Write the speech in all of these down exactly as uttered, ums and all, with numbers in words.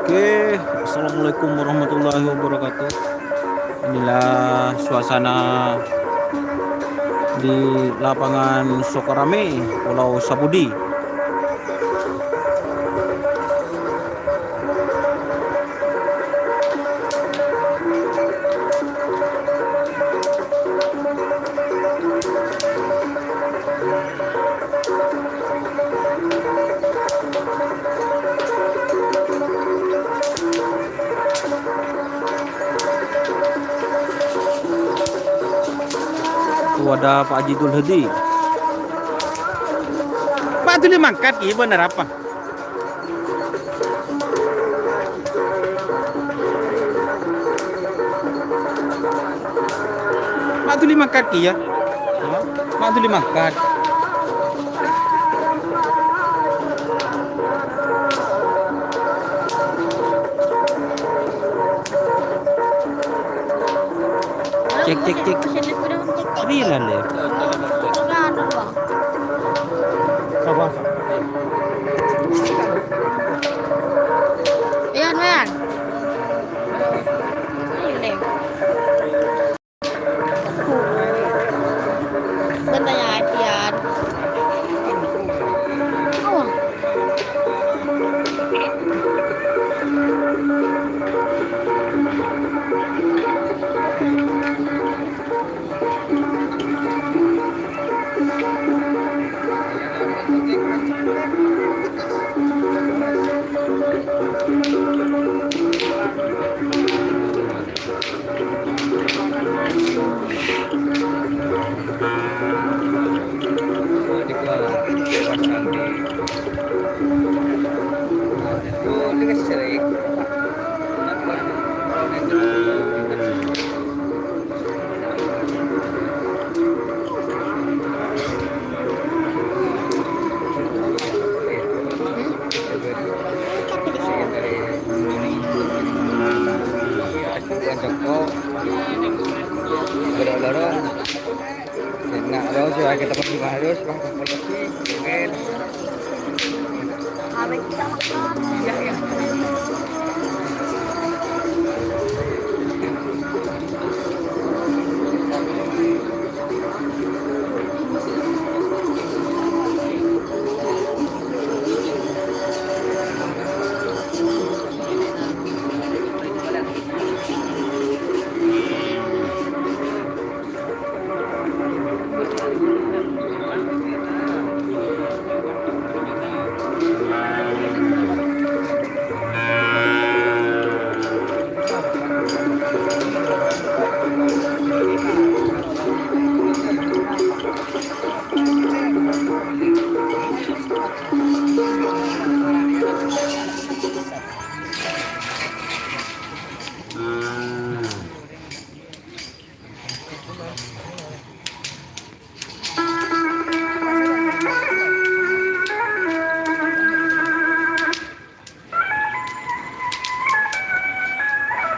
Oke, assalamualaikum warahmatullahi wabarakatuh. Inilah suasana di lapangan Sukarame, Pulau Sapudi. Tuh, ada Pak Haji Dul Hadi. Pak Duli mangkat, iya bener apa? Mak Duli mangkat kèya. Mak Duli mangkat. Cek, cek, cek. Rila, Le. Sapa? Iyan, Iyan. Ayo, Le. Bâ'na tanya Iyan. Oh.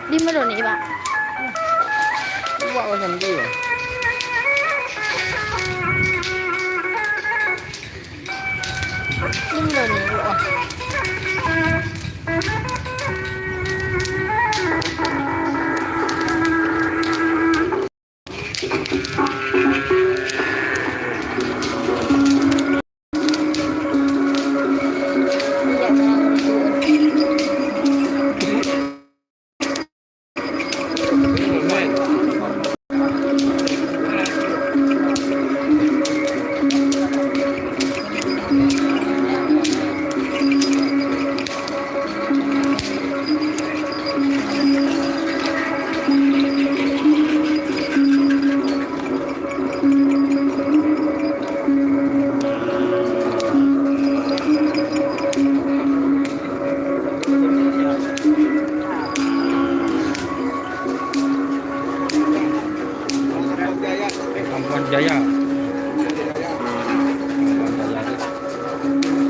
Dimma dhâ' nèka, Pak? Wah, wah, sambi, ya. Dimma dhâ' nèka, wah. Perkampungan Jaya. Perkampungan Jaya.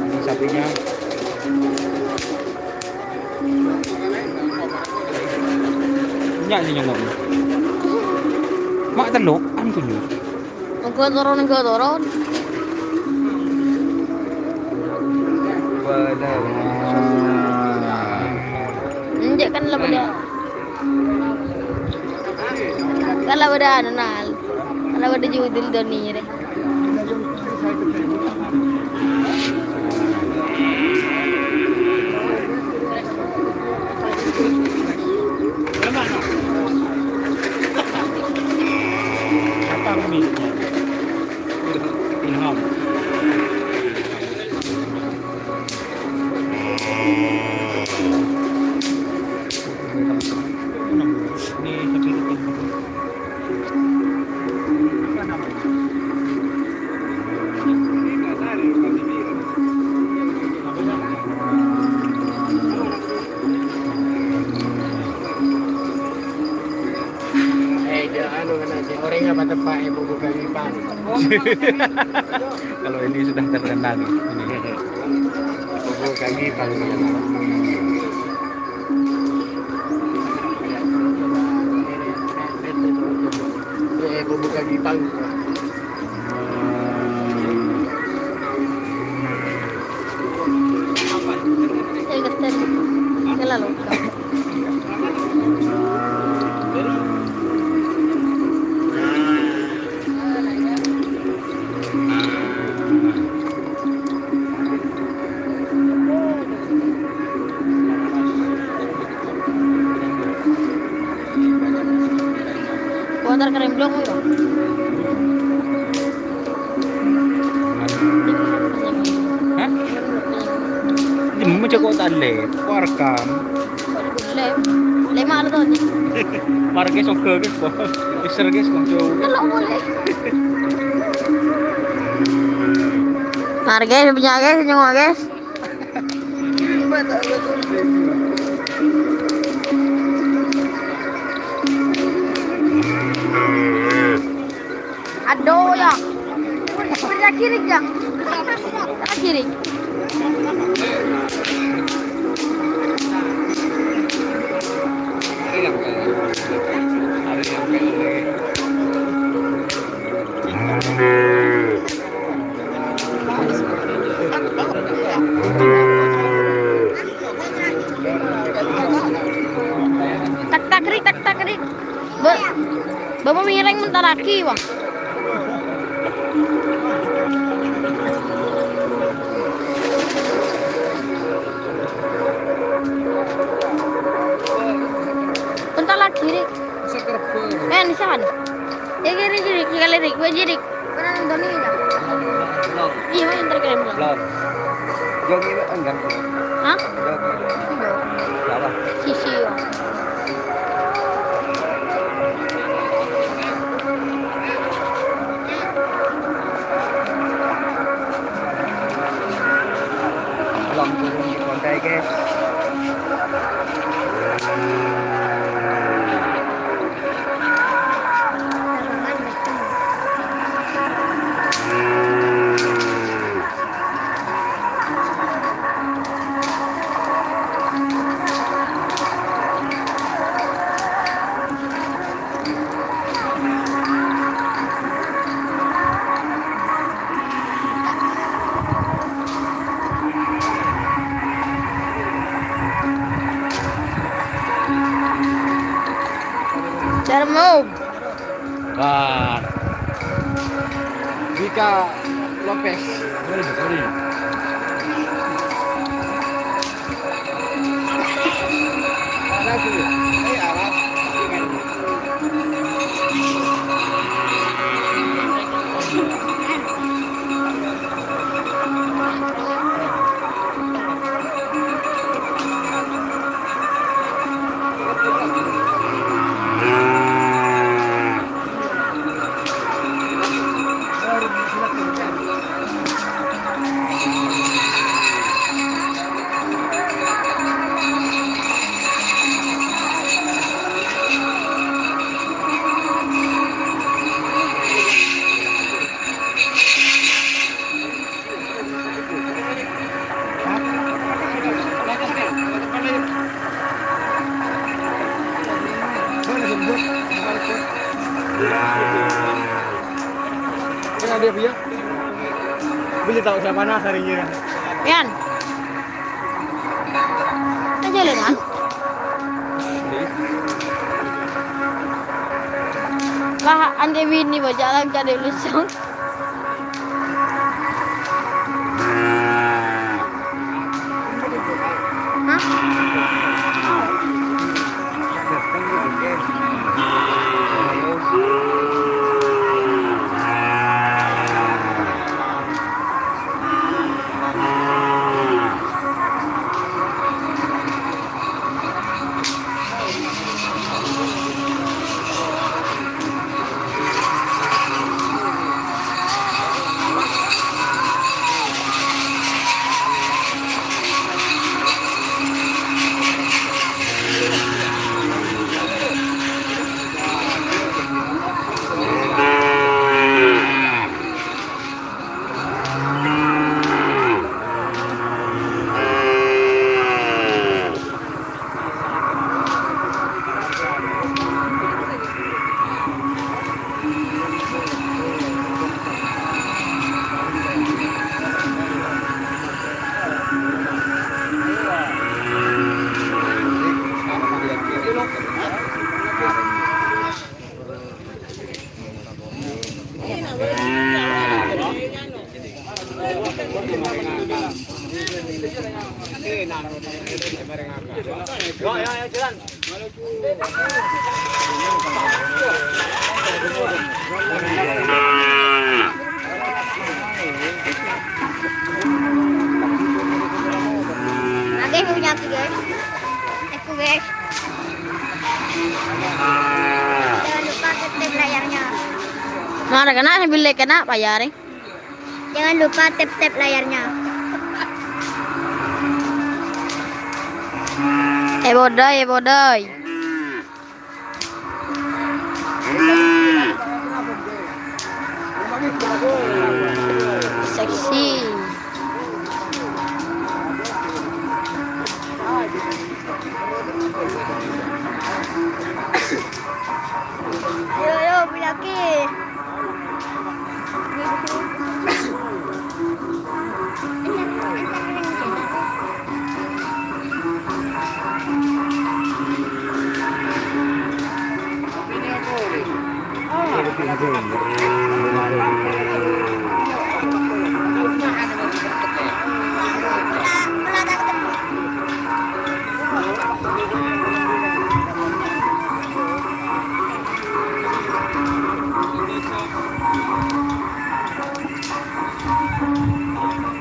Ini sapinya. Nya' sè nyongngo'. Ma' tello', an kunyu. Engko' toron, engko' toron. Bener. Kala bâdâ anu, Nal. Kala bâdâ judul Doni rè. Apa pemiliknya? Ilham. Eh, jangan, anu, kena si orangnya pada Pak, eh, buku kami, Pak. Kalau ini sudah terkenal, ini. Buku kami, Pak. Eh, buku kami, Pak. Kuatar keremblong, ya. Hah? Di mana cek kok tak lep? Warkam. Lep. Lep malu tuh. Marga soga, guys, kok. Mister, guys, kok jauh. Kalau boleh. Marga punya, guys, nyengok, guys. Aduh, ya. Pernah kiri, ya? Pernah kiri. Tak, tak, ri, tak, tak, ri. Ba-, bapa mireng mentara ki, wah. Mentara kiri. Bisa kerebut. Eh, nisan. Ya, kiri, kiri, kiri, kiri, kiri. Pernah nonton ini, ya? Belum. Iya, main terkena belum. Belum. Jogi, Pak, enggak. Hah? Jogi. Enggak. Salah. Sisi, ya. Belum turun di kontai, guys. Cermo. Wah. Dika Lopez. Sorry, sorry. Yan. Aja, Len, ah. Dewi ini baca alam cari lusong. Oke, punya aku, guys. Aku, guys. Jangan lupa tap-tap layarnya. Mana kena sambil kena bayar, eh? Jangan lupa tap-tap layarnya. Eh, bodoh, eh, bodoh. Seksi. Yo, yo, beli lagi.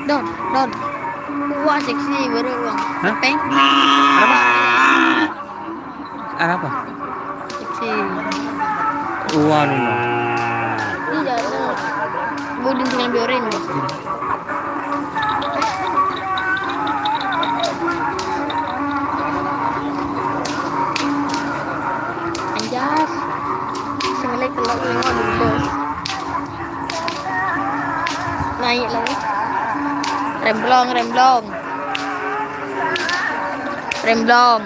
Don, Don. Wah, seksi baru, Bang. Hah? Peng. Arapa? Arapa? Seksi. Wah, no, no. Iya, no. Budin tinggal biorin. Anjas. Sing lek kelok lewat dulu. Naik lagi. Remblong, remblong. Remblong.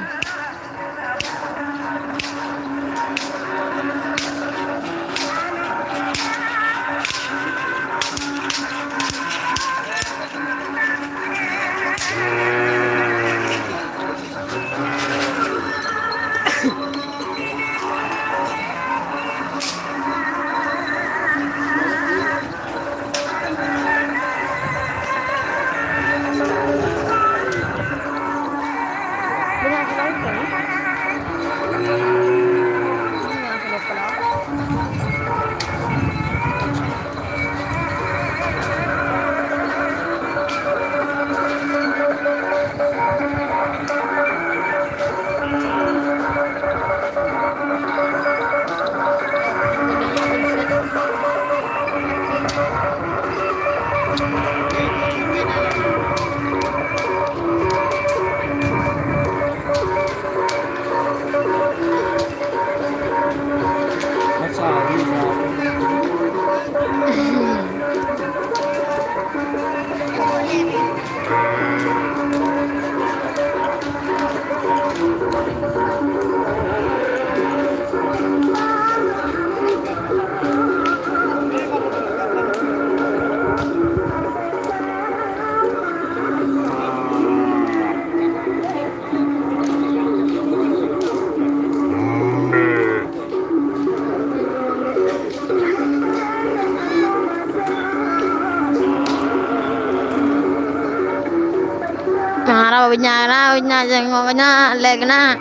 Nyara, nyara, nyara, nyara, lek na.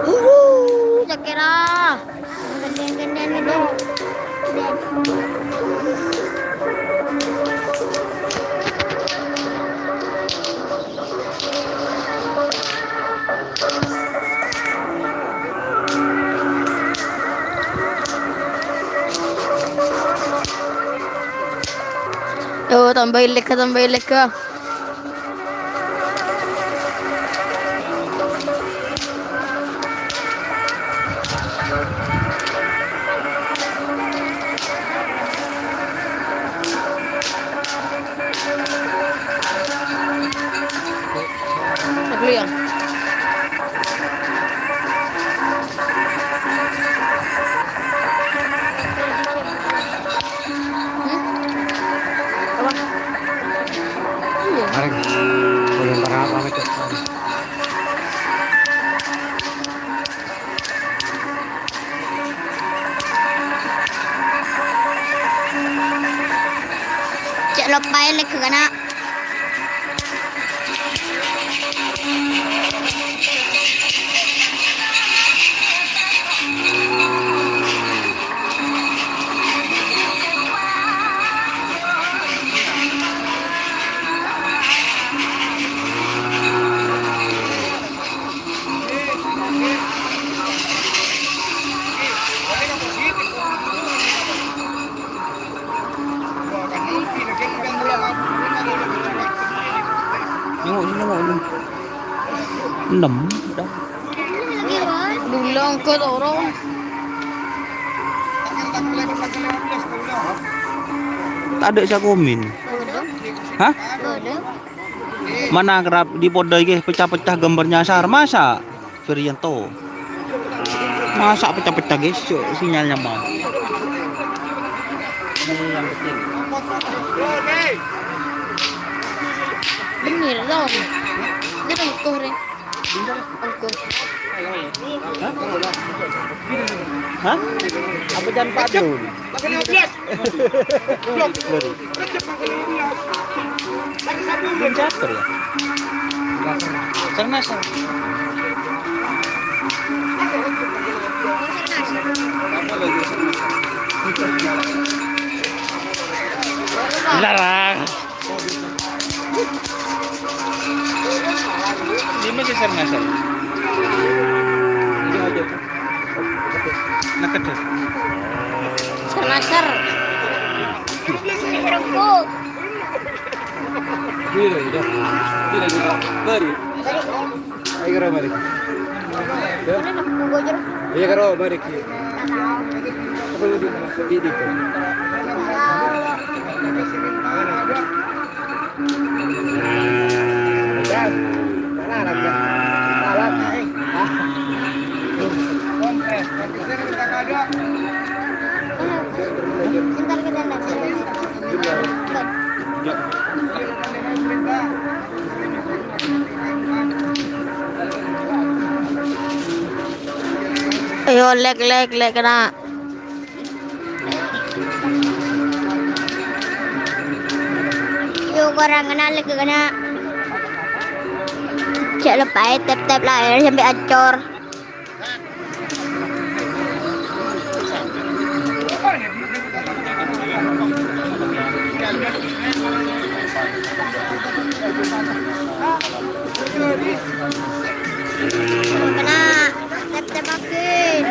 Uhuh, cakera. Gedean, gedean, gedean. Gedean. Oh, tambah lega, tambah lega. Dulu ya. Hmm? Apa? Iya. Areng. Boleh para apa, Cok? Cè' loppaè lèghâ kana'. Nengok sini, nengok sini. Enam, dah. Dulong ke lorong. Tadâ' sè komen. Hah? Mana kerap dipodâi ke pecah-pecah gambarnya Sar? Masa? Ferianto. Masa pecah-pecah, guys? Yuk, sinyalnya mau. Ini yang kecil. Bener dong. Ini kan koh, Re. Koh. Hah? Hah? Apa jangan padun? Sorry. Belum catur ya? Cernas ya? Larang. Di mana sih Cernas ya? Ini aja. Naked ya? Cernas, Sar. Rengku. Iya, iya. Iya, iya. Mari. Ayo, karo, mari. Mana nak bungkus, Jer? Iya, karo, mari. Apa lu di, di, di, di. Ayo, lek, lek, lek, kena. Yo, korang kenal ke kena. Cek lepai tep-tep lah, ya, sampai acor. Kena. Tep-tep makin.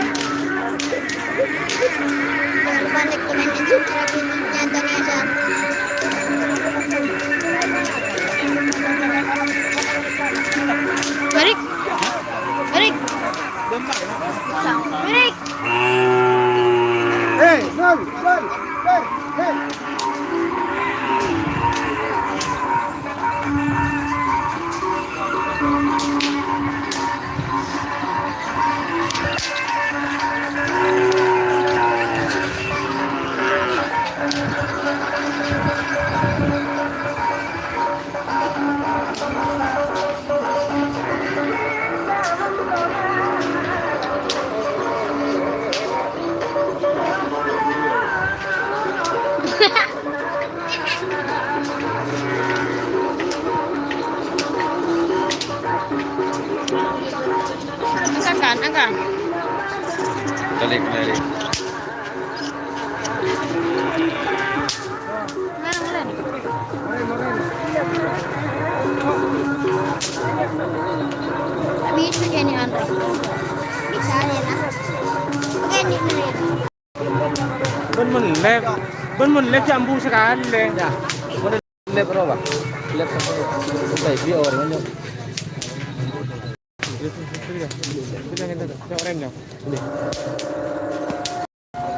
Jangan lupa like, komen, dan subscribe channel Indonesia. Balik. Balik. Balik. Hei, balik, balik, balik, hei. Balik, balik. Bisa jadi, Andre. Bisa aja, nah. Oke, ini, ini. Bân mennèt, bân mennèt jhâ' ambu sakalè. Yâ. Bân lep rowa. Lep sampai, sampai dia orangnya.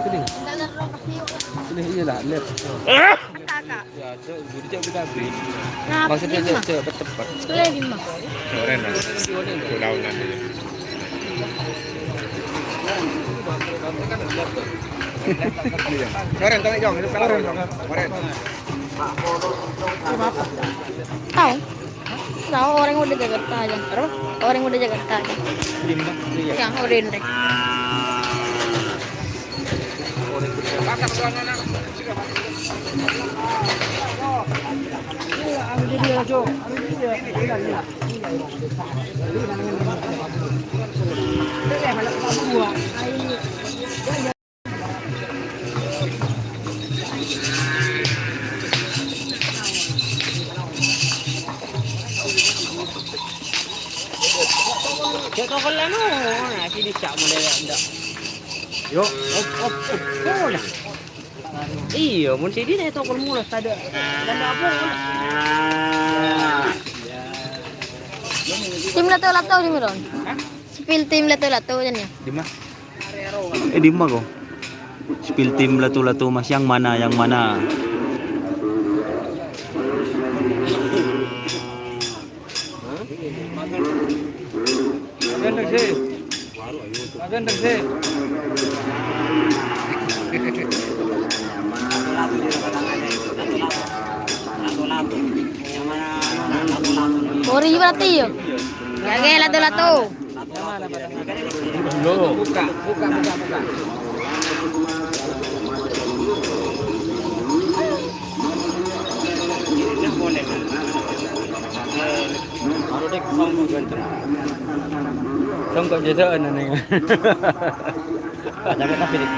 Ini. Ini, iya lah, lep. Kakak. Ya, cok, jadi cok kita beli. Kenapa? Maksudnya, cok, cok, cepet-cepet. Boleh, Bima. Keren lah. Ulang-ulang dulu. Iya. Keren, tapi, Jong, itu keren, Jong. Keren. Tahu? Tahu orang udah Jakarta aja. Apa? Orang udah Jakarta aja. Bima, iya. Yang udah Indra. Cek tokol anu, nah, sini cak mulai ndak. Yo, op, op, op, oh, nah. Iya, mun sini nih tokol mulai, tadi. Dan apa? Tim lato-lato di Miron. Hah? Spill tim lato-lato, Jan, ya? Di mana? Eh, di mana, kok? Spill tim lato-lato, Mas, yang mana, yang mana? Ori berarti, yo. Jaga lato-lato. Buka, buka, buka, buka. Aro, Dik, songko' ganteng. Songko' jasa ana ning. Ada apa, Dik?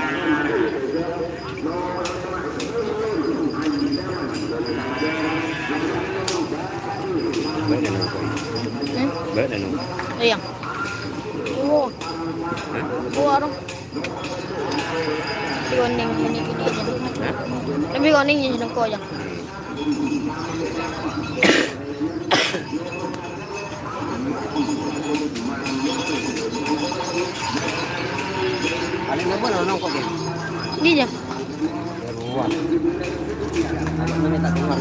Bâ'na nongko. Hmm? Bâ'na nongko. Iya. Oh. Hah? Oh, aro. Lebih koning ini, ini aja. Hah? Lebih koning ini nongko aja. Paling nomor nongko, Bang. Iya. Beruang. Kalau ini tak dengar.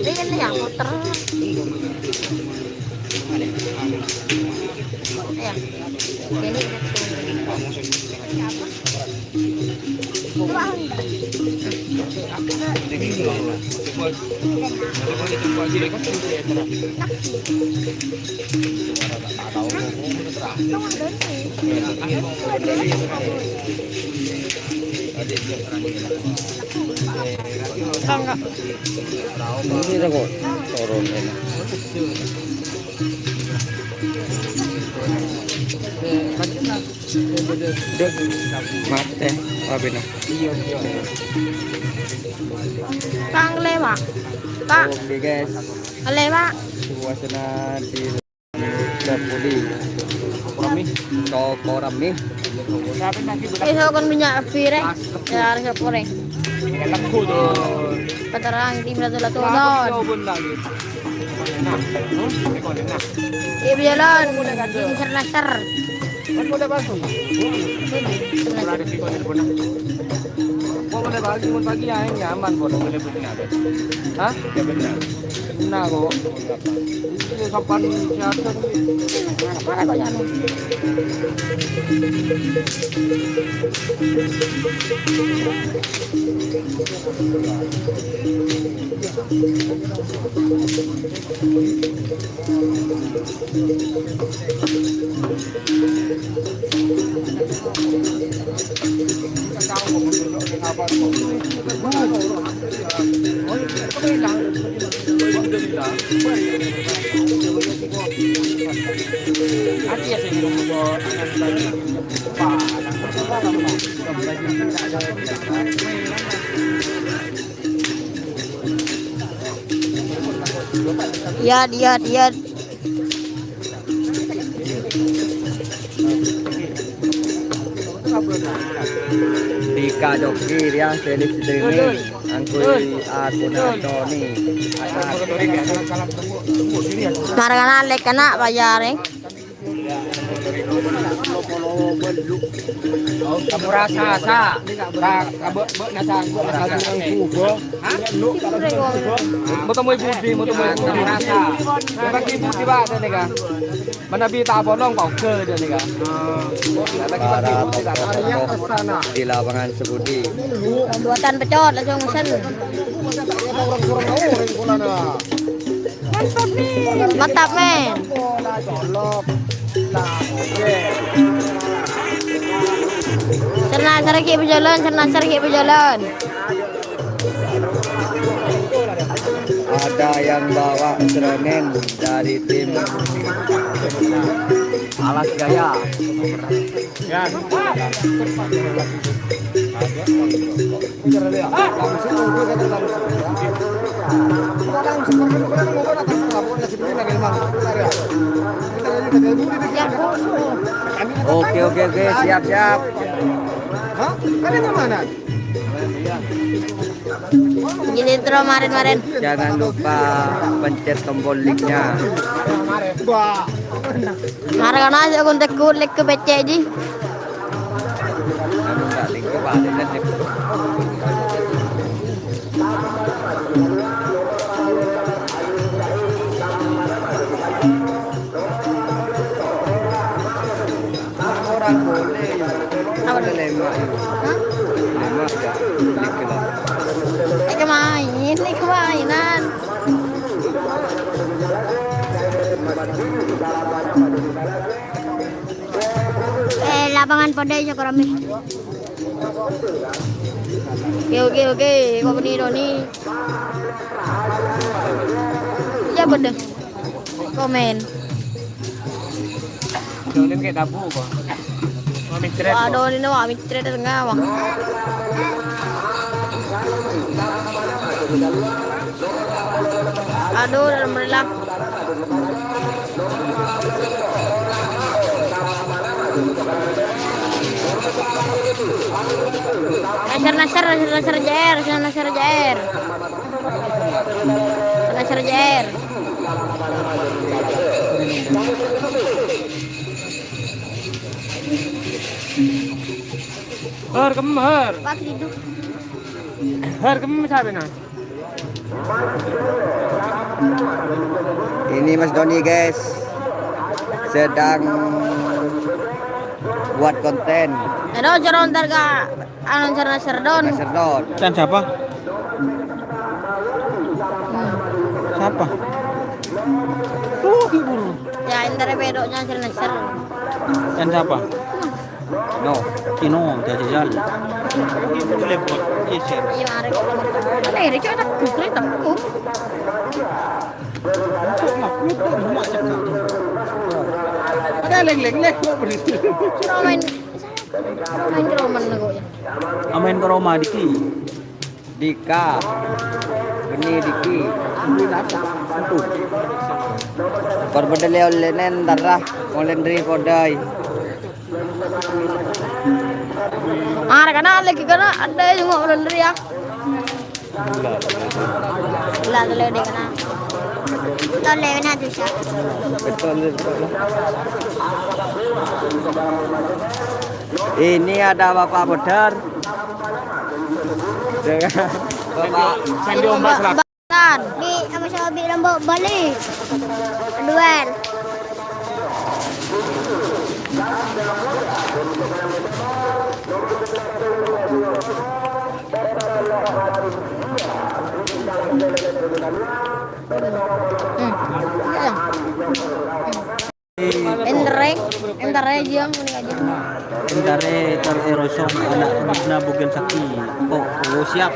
Ini kan yang muter. Ya. Ini. Ini kok turun ini. Duh, mate, apa ini? Kang lewat. Kak. Oke, guys. Lewat. Suasana di Budi. Toko rame. Eso kon minyak pire? Ya, harus pore. Patarang di Batu Lato Don. Iya, jalan. Di Nasr. Hah? Nah, kok. Itu sampan sehat. Iyâ, iyâ, iyâ. Dika Joki, dia Felix Dreaming, angkui akun Tony. Margana lek kena bayar, eh. Kamu rasa, sa. Ka, ka, be, be, nasa, be, nasa. Hah? Mau temui Budi, mau temui Budi. Rasa. Bagi Budi, Pak, ada nih, Kak. Mana bi tak bolong, kok ke dia nih, Kak. Bagi, bagi Budi, tak. Di lapangan Sebudi. Buatan pecot, langsung mesen. Mantap, men. Sernasar ki berjalan, Sernasar ki berjalan. Ada yang bawa serangan dari tim Alas Jaya. Ya. Oke, oke, oke, siap, siap. Jadi terus maren-maren. Jangan lupa pencet tombol like-nya. Margana aja kon tekut like ke pecek ji. Anu, enggak, like ke balik kan, like. Orang boleh. Apa? Boleh lemak, ya. Hah? Lemak, ya. Like lah. Like main, like mainan. Lapangan padâ, Cokromi. Oke, oke, oke. Kok bânnè, Doni? Iyâ, bâdâ. Komen. Dolin kayak tabu kok. Wah, micret kok. Waduh, ini wah micret tengah, wah. Aduh, alhamdulillah. Nasar, nasar, nasar, nasar, J R, nasar, nasar, J R. Nasar, J R. Har, kemmer. Pak Ridho. Har, kemmer, siapa, nah? Ini Mas Doni, guys, sedang buat konten. Aduh, jero ntar ka anu, Sir Nasir Don. Nasir Don. Dan siapa? Hmm. Siapa? Tuh, ibu. Ya, entar pedoknya Sir Nasir. Dan siapa? Hmm. No. Tino, jajalan. Iya, mari. Ada ini, cok, tak kukri, tak kuk. Ada leng-leng, leng, kok begitu? Main, main ke rumah nih, kok, ya. Amain ke rumah, Diki. Dika. Bânnè Diki. Kor bâdâ lè-ollèna entar ra, molaè dâri podâi. Arè kana lagi kana ada yang mau lendri ya. Lah, tolè deh kana. Tolè na tuh, Sa. Betul, betul. Ini ada Bapak Bodar. Dengan Bapak Sandi Ombak Selatan. Bi, apa sih, Bi Lombok Bali? Duel. Hmm. Iya. Entarè, entarè aja, mending aja. Entarè, entarè rosong, anak bugil sakit. Kok, oh, siap.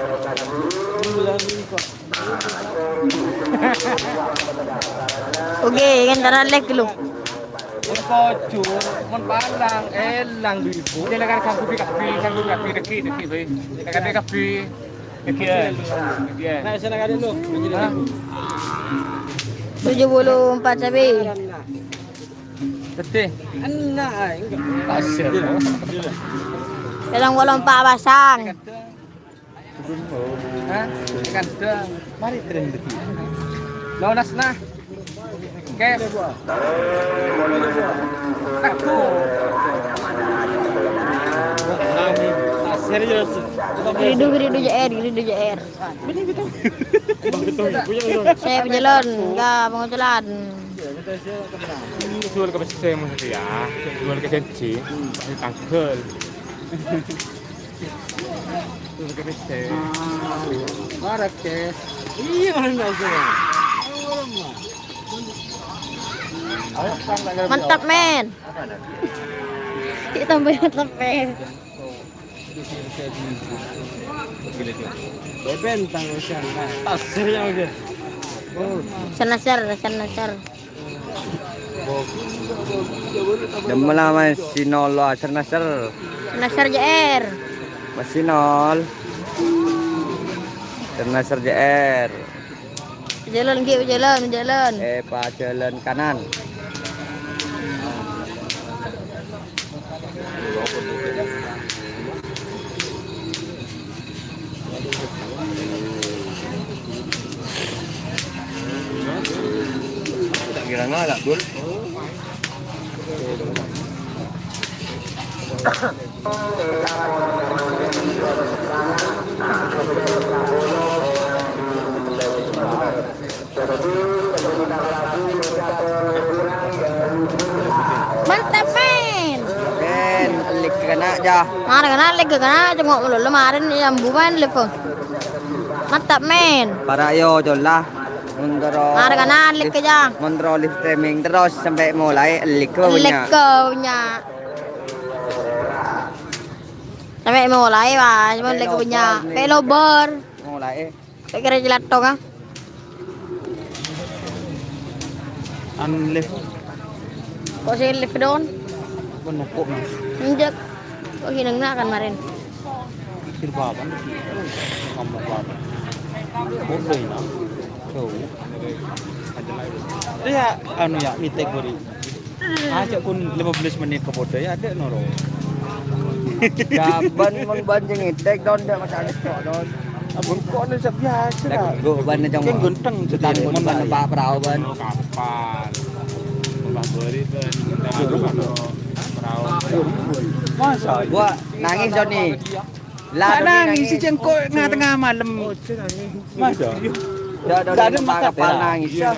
Oke, entarè lek lu. Mon pojur, mon palang, elang, Ibu. Dia lagi sanggup kabeh, sanggup kabeh, deki, deki, bae. Deki kabeh. Deki, ya. Deki, ya. Nah, sana kali lu. Hah? Tujuh puluh empat sapi. Gede. Enak, ah, enggak. Pasir. Pitung puluh empat pasang. Hah? Kadang. Mari tren deki. Lonas nah. Oke. Aku. Serius. Geridu, geridu J R, geridu J R. Saya berjalan, enggak penguculan. Jual ke pese maksudnya ya. Jual ke sensi. Tanggal. Jual ke pese. Marah, Ces. Iya, mana enggak usah. Mantap, men. Ditambah mantap, men. Bentang, Sir, ya, oke. Oh. Sir Nasir, Sir Nasir. Demmela, Mas, Sinolo, Sir Nasir. Sir Nasir J R. Mas Sinol. Sir Nasir J R. Jalan, Ki, jalan, jalan. Eh, Pak, jalan kanan. Tak kira ngalah, Bul. Mantap, men. Men, elek kena, ja. Mara kena, elek kena, cengok melulu, marin, ya, ambu, men, lepo. Mantap, men. Para yo, jola. Mara kena, elek, ja. Montro live streaming terus sampai mulai, elek, elek, punya. Sampè' molaè, Mas, mon lè' bânnya'. Pè' lobor. Molaè. Pè' kèra cèlathong, ah. Anu live. Kok sè live doang? Bân nokok, Mas. Enjâ'. Kok hinengna kan marèn? Mikir apa? Ngomong apa? Bodoh ini. Jauh. Itu ya, anu ya, mitek beri. Aja kun lima belas menit ke bodoh ya, ada noro. Ya, bân, mon bân jeng mitek, Don, ndak masalah, Don. Abang kok ini biasa lah. Gue bân aja. Kan ganteng, jadi mon bân bân. Pak Perahu, bân. Kapal. Masa? Gua nangis, Joni. Lah, nangis, nangis. Si Jengko nga-tengnga malem. Masa? Ndak ada, ndak ada, nangis, ya.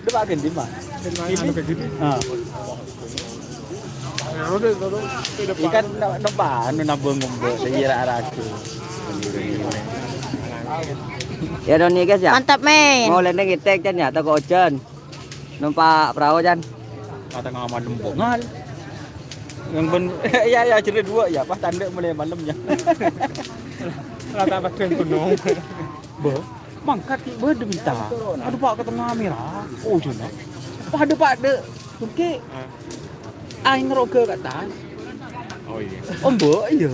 Ndak ada, Mas. Ini? Ah. Ikan napa, anu, nabung ngombe, saya ragu. Ya, Don, ya, guys, ya. Mantap, men. Mau landing ngetek, Jan, ya, atau kok Jan? Numpak perahu, Jan. Kata ngamal lembongan. Yang ben, ya, ya, jadi dua, ya, pas tanduk mulai malamnya. Rata padang gunung. Bâh, mangkat ki' bâdâ minta. Aduh, Pak, ke tengah merah. Oh, jana. Padâ, Pak, dek. Mungkin aing roga ke atas. Oh, iya. Oh, mbok, iya.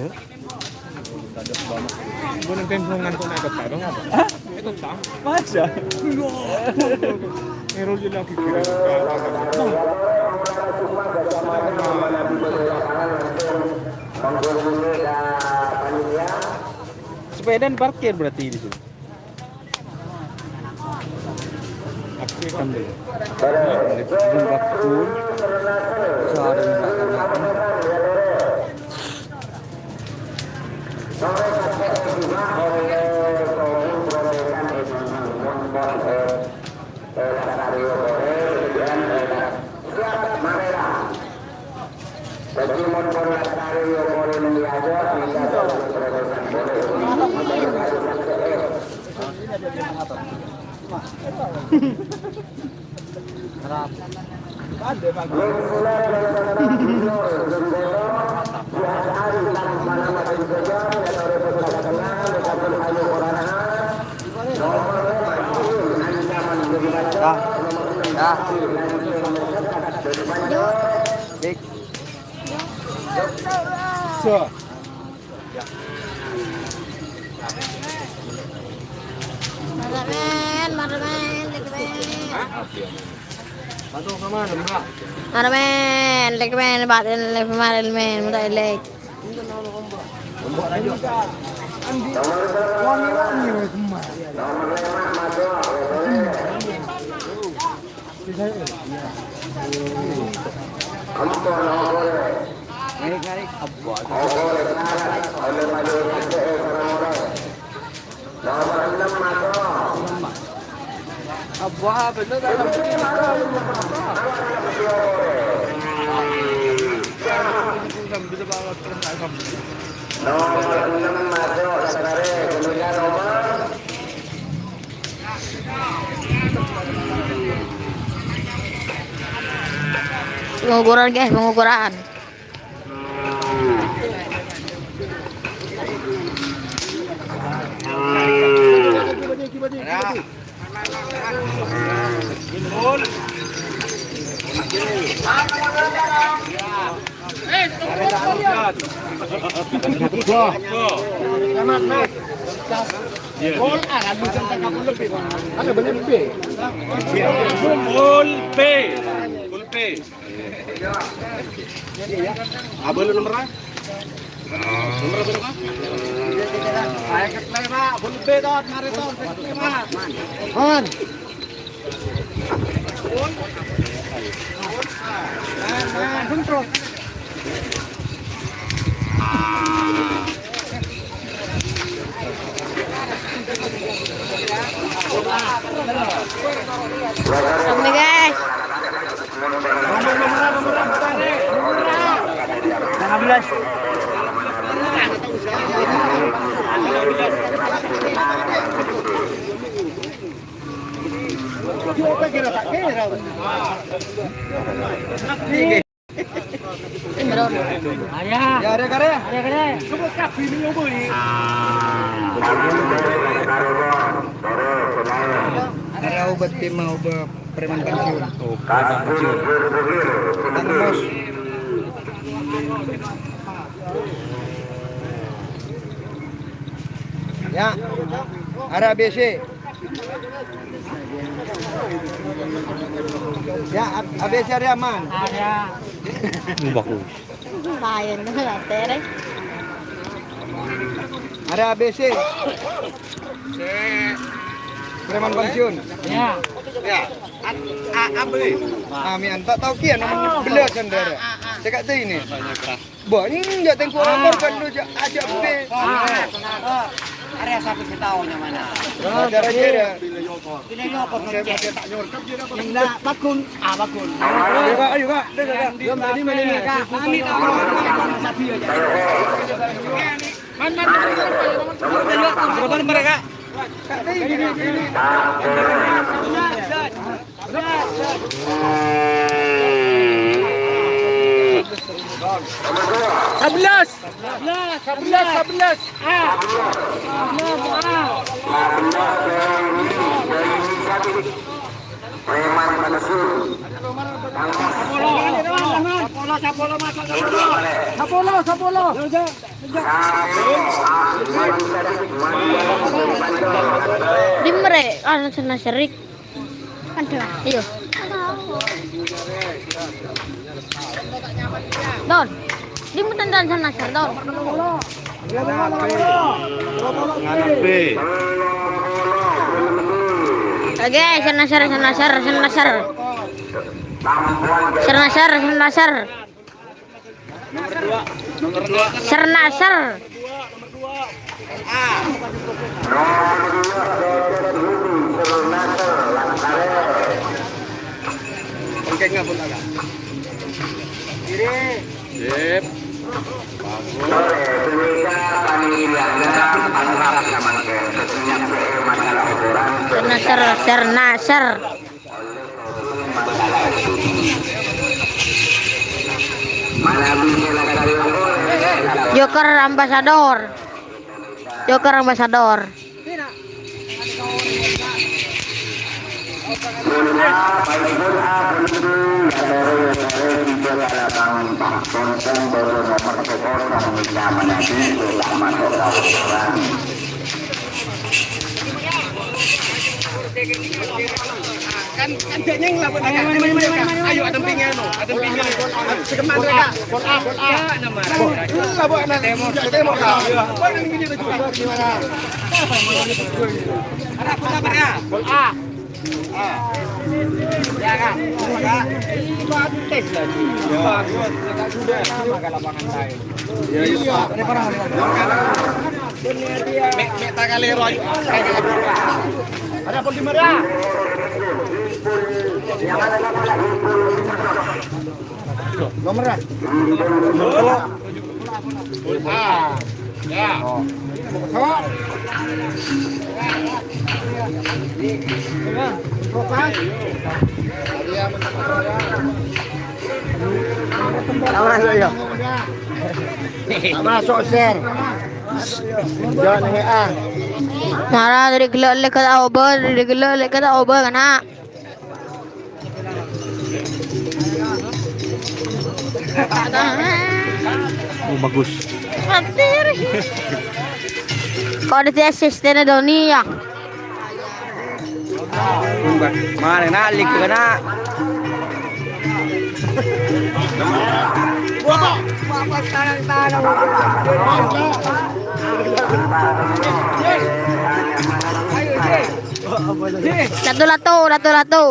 Gue nonton hubungan kok naik kota dong apa? Hah? Naik kota. Masa? Erol lagi kira. Sepeda parkir berarti di sini. Aktifkan dulu. Ini, ini, ini, ini, ini. Dah. Dah. Dik. So. Mara men, mara men, lek men. Mara men, lek men, batin lek men, men, muda lek. Wangi-wangi wes, Mas. Narik-narik, abah. Abah, bener kan? Nomor enam masuk, saudara. Demikian nomor. Pengukuran, guys, pengukuran. Full B. Full B. Abah lu nomornya? Nomor berapa? Ayo, ke play, Pak. Full B, Tot. Mari, Tot. Ke play, Pak. Man. Ini, guys. Arya. Ya, arya, arya. Arya, arya. Arya obâ tim, obâ preman pensiun. Oh, preman pensiun. Tangkos. Ya. Arya A B C. Ya, A B C arya aman. Arya. Bagus. Laèn, latè, rè. Arya A B C. Preman pensiun. Ya. Ya. A-, A-, A B. Amin. Tak tahu kian, belasan darah. Cekak tuh ini. Bâ, enjâ' tèngko lapor kan lu, jâ', ajâ' budi. Arèya sapè sè tao nyamana? Belajar aja ya. Ini nyokot, ngecek. Ini lah, Bagun. Ah, Bagun. Ayo, Kak, ayo, Kak. Ayo, Kak. Belum tadi mana ini, Kak? Kami tahu. Man, man, man. Berapa nomor, Kak? Sebelas. Sebelas, sebelas. Ah. Preman pensiun. Sapolo, sapolo, masuk, sapolo. Sapolo, sapolo. Dimma rè, anu, sè Nasr rè. Aduh, iyo. Don. Dimma tèntan sè Nasr, Don. Ngarebbhi. Oke, sè Nasr, sè Nasr, sè Nasr. Sè Nasr, sè Nasr. Sè Nasr. Sip. Bagus. Sè Nasr, sè Nasr. Joker Ambassador. Joker Ambassador. Kan, kan jhâ' nyèng lah, Bu. Ayo, ayo, ayo, ayo. Ayo, adempingan, no. Adempingan. Sekeman mereka. Gol A, gol A. Lah, Bu, anak. Timur. Timur, Kak. Gimana? Ada, gol A, ya? Gol A. Ah. Ya, Kak. Bagus lagi. Bagus. Sudah sama ke lapangan lain. Iya, iya. Mek, mek, tak kali, Roy. Ada pun di mana? Nomor berapa? Nomor telu. Ah, ya. Masuk, ya. Masuk, share. Jangan W A. Nara dari gelo' leket aoba, dari gelo' leket aoba, kana. Oh, bagus. Kok ada di asistennya Doni ya? Mana nalik ke kena? Latu-latu, latu-latu.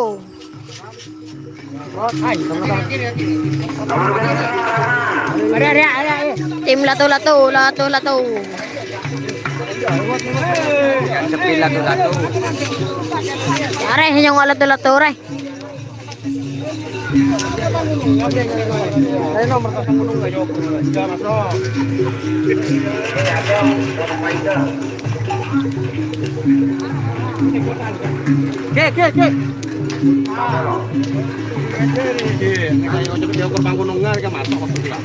Tim latu-latu, latu-latu. Sepi latu-latu. Arè nyong latu-latu, rè. Oke, oke, oke. Nèka ojo diukur panggunungan ka matok waktu itu, Pak.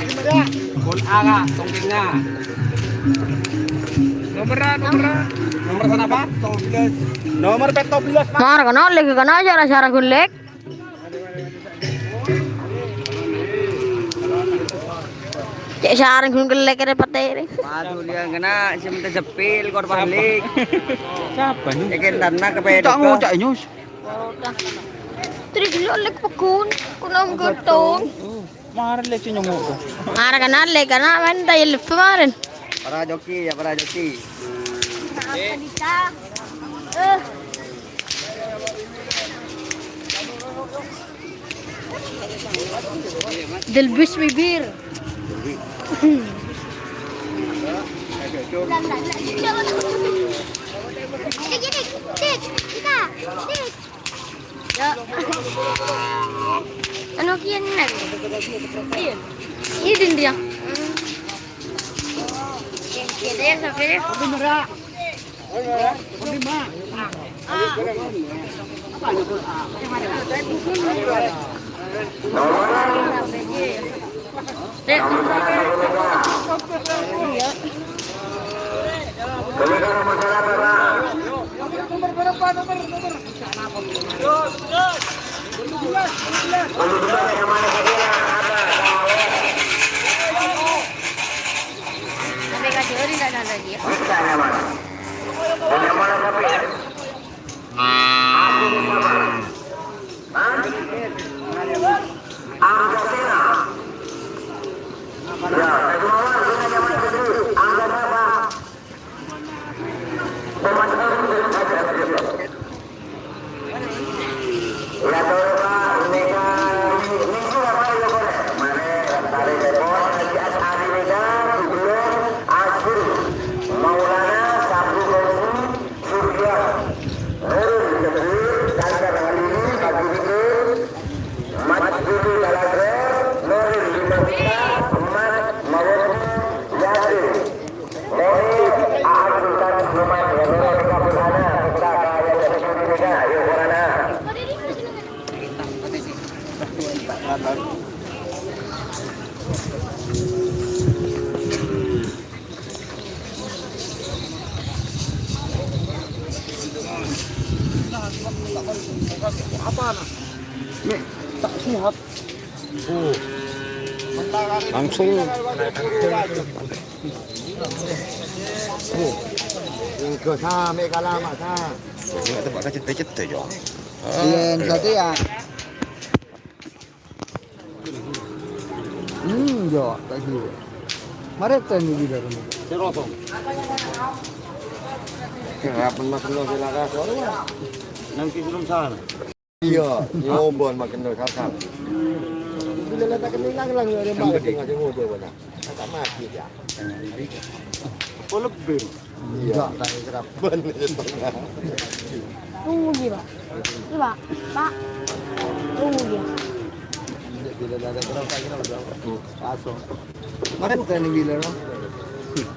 Pon ala tongkengnga. Nomerra, nomerra. Nomor sana, Pak? Nomor pètto bellâs, Pak. Mar, kena lek, kena aja rasa ragu lek. Cek sareng gun kelek kere pete. Waduh, dia kena sementar sepil, korban lek. Siapa ini? Cek tanah ke pedok. Ngucak, nyus. Tri gelo lek pegun, kunong gotong. Maren lek sing nyongok to. Maren kan lek kan men ta yel kemarin. Para joki ya, para joki. Delbis bibir. Dik, dik, dik, dik, kita, dik. Ya. Anu kian nang. Iya. Ini din dia. Oke, oke, deh, sampai deh. Dek. Iya. Sampai ka Johor enggak ada lagi ya. Maulana Sabtu Fauzi, Surya, Nurul Jabir, Sanggar Halili, Bagi Bikir, Mat Juli Talaga, Nurul Lima Juta, Mat Mawardi, Yasin. Mohon A'am Sultan Siluman, ya, Nurul Kabul Ana, Kota Kaya, Kota Kaya, Kota Kaya. Apa, nah? Nih, tak sehat. Oh. Langsung. Oh. Enggak sampai kalah, Mas, ah. Ini tempat kecil-kecil, ya. Iya, yang satu ya. Hmm, yo, tak sih. Mari tren di dalam. Serosong. Kenapa makan lo silakan? Nanti belum sana. Iya, ngombon makan lo sasar. Bila letak kening lang-lang, ada makan tengah sing ngodo, mana? Tak mati, ya. Apa lebih? Iya. Enggak, tak serap. Bener, tengah. Tunggu, Ji, Pak. Ini, Pak. Pak. Tunggu, Ji. Bila ada kereta, kira udah. Masuk. Kemarin training gila, no?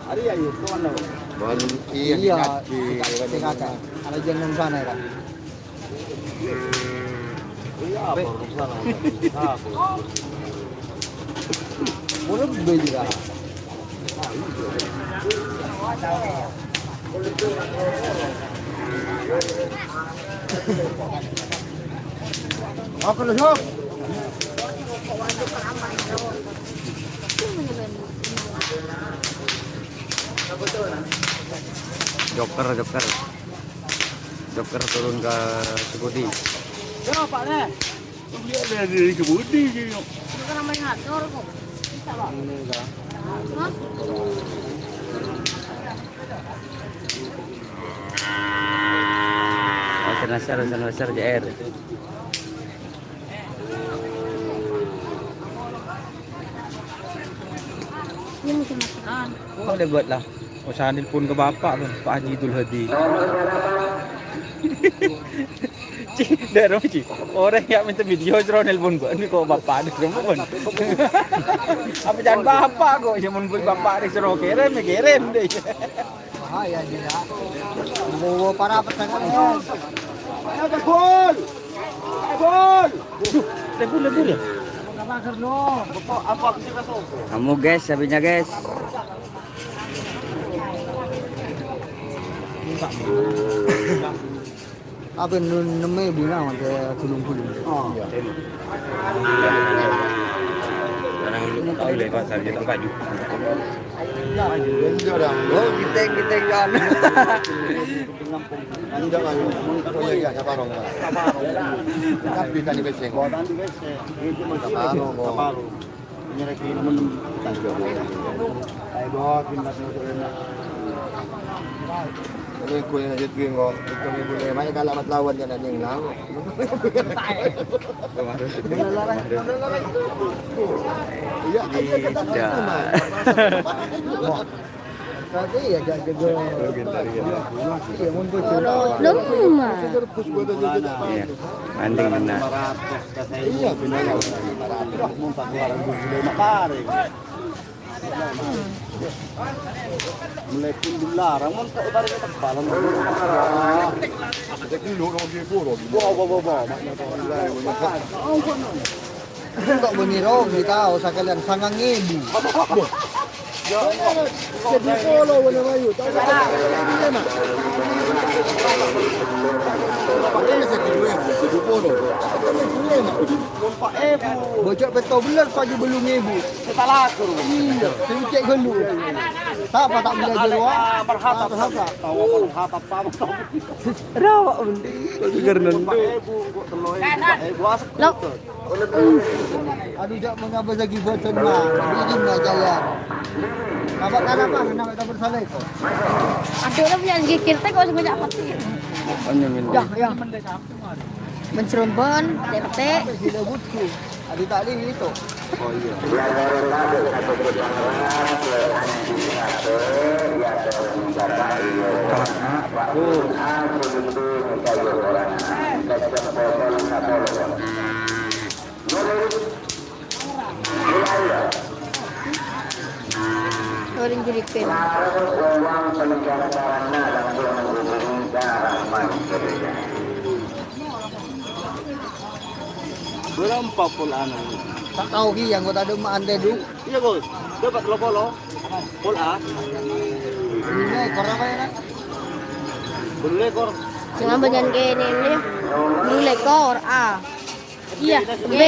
Hari ya, itu mana? Bon, iya, iya, dikasih, dikasih, dikasih. Ada jangan sana, ya, kan? Iya, apa urusan? Apa? Boleh beli juga. Oke, lu, Sob. Joker, joker. Joker turun ke Sukudi. Yo, Pak, deh. Dia ada di Sukudi, gitu. Bukan namanya ngatur, kok. Bisa, Pak. Ini, Kak. Hah? Oh, Nasar, Nasar, J R. Ini masih masukan. Kok dia buat lah? Usaha nelpon ke bapak tuh, Pak Haji Idul Hadi. Ci, dero, Ci. Orang yang minta video, cero nelpon gua. Ini kok bapak ada, cero pun. Apa jangan bapak kok? Ya, mun bapak ada, cero kirim, ya kirim deh. Bahaya, Ji, ya. Bawa para petengah. Ayo, Bul. Ayo, Bul. Lebu, lebu ya. Kamu guys, sapinya guys. Apa nu-, nemme bina mate gulung-gulung. Oh. Iya. Orang lu tahu deh pasar kita baju. Oh, kita, kita kan. Enggak, Mas. Oh, iya, iya, saparong, Mas. Saparong. Tapi tadi peseng. Oh, tadi peseng. Saparong, kok. Saparong. Nyereki nemen. Ayo, Bos, pindah ke sana. Ini gue yang jadi gue, kok. Itu gue, gue, gue, kalau amat lawan, jangan yang lawan. Iya, iya, kita Mas. Berarti ya, gak jago. Iya, mun bojo. Dong, Mas. Iya, mending benar. Iya, benar. Mulai pun dilarang, mun tak ibaratnya tempalan. Jadi lu dong, dia guru. Wah, wah, wah, wah. Kok bânnè rogi tao sakalèyan sangang èbu. Jadi polo wala mayu, tao sakalèyan. Pakèna sè duwâ, jadi polo. Bocok pètto bellâs pagi bâllung èbu. Setalakur. Iyâ, sè cè' ghâllu. Sapa ta' bâlâjâr, wa? Merhatap. Merhatap. Tao merhatap, tao. Rawa, mending. Kok seger nonton. Empat ribu, kok telur, empat ribu, asik. Lok. Aduh, jak mengapa lagi boten, Mas? Ini, Mas, jalan. Apa, kenapa? Kenapa tak bersalah itu? Aduh, lo punya gigil, teh, kok semenjak apa sih? Hanya minum. Ya, ya. Mencerombon, tete. Sila buku. Aduh, tak ada itu. Oh, iya. Orang jadi pen. Berapa pol anu? Tak tahu ki, yang kota ada mah ante, Duk. Iya, Gus. Dapat lo polo. Pol A. Ini korang apa ya, kan? Belum lekor. Cuma bagian kayak ini, ini. Belum lekor, A. Iya, B,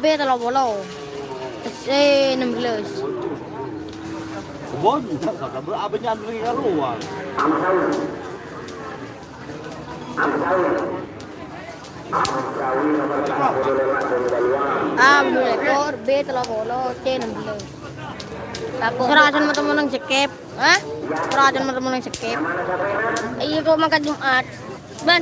B tello polo. C enam belas. Kebon, apa nyantri keluar? A, belum lekor, B tello polo, C enam belas. Aku serasa teman-teman yang cekep. Hah? Ora ada teman-teman yang skip. Iya, kok makan Jumat. Ban.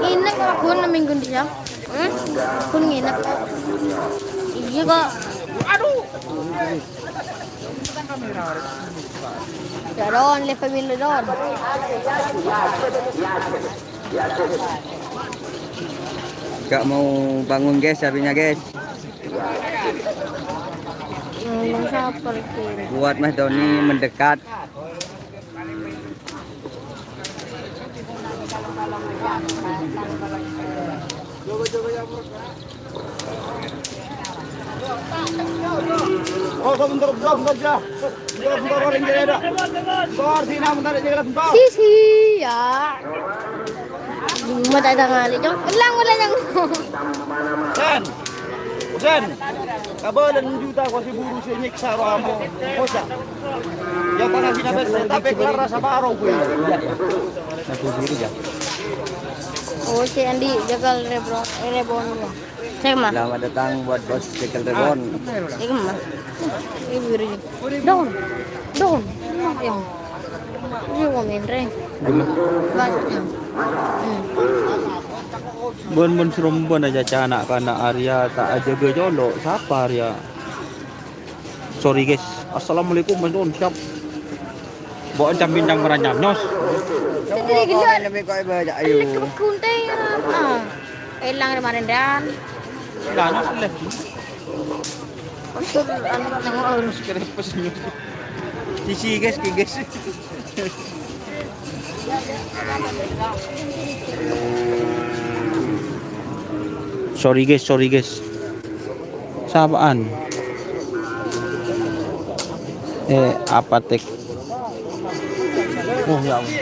Nginep kok, Gun, minggu ini, ya? Hmm? Gun nginep kok. Iya, kok. Aduh. Ya, Don, live pemilu, Don. Gak mau bangun, guys, harinya, guys. Ngomong siapa lagi? Buat Mas Doni mendekat. Oh, bentar, bentar, bentar, ya. Bentar, bentar, orang dia ada. Bentar, sini, bentar, dia ada, bentar. Sisi, ya. Cuma tak ada ngali, Cong. Ulang, ulang, Cong. Sen. Sen. Kabâlân juta ko sè buru sè nyèksa roh ampo. Koca'. Ya, pangga sina bes, tapè kelar rasa paro kuwi. Aku diri ya. Oh, si Andi jagal rebro, eh, rebon. Cek mah. Selamat datang buat Bos Jekel Rebon. Cek mah. Ibu ri. Don. Don. Yang. Ini komen, Reng. Banyak yang. Hmm. Bân, bân, serombân aja ca' na'-kana' arèya ta' ajâgâ colo'. Sapa arèya? Sorry, guys. Assalamualaikum, Mas Don. Siap. Bo' encam bintang meranyam, nyos. Jadi gila. Lebih kok baca, ayo. Lek kebekun teh, ah. Elang kemarin, Dan. Lah, nyos leh. Terus, anu, nengok harus kerepes, nyos. Sisi, guys, ki, guys. Sorry, guys, sorry, guys. Sapaan? Eh, apa tek? Oh, ya Allah.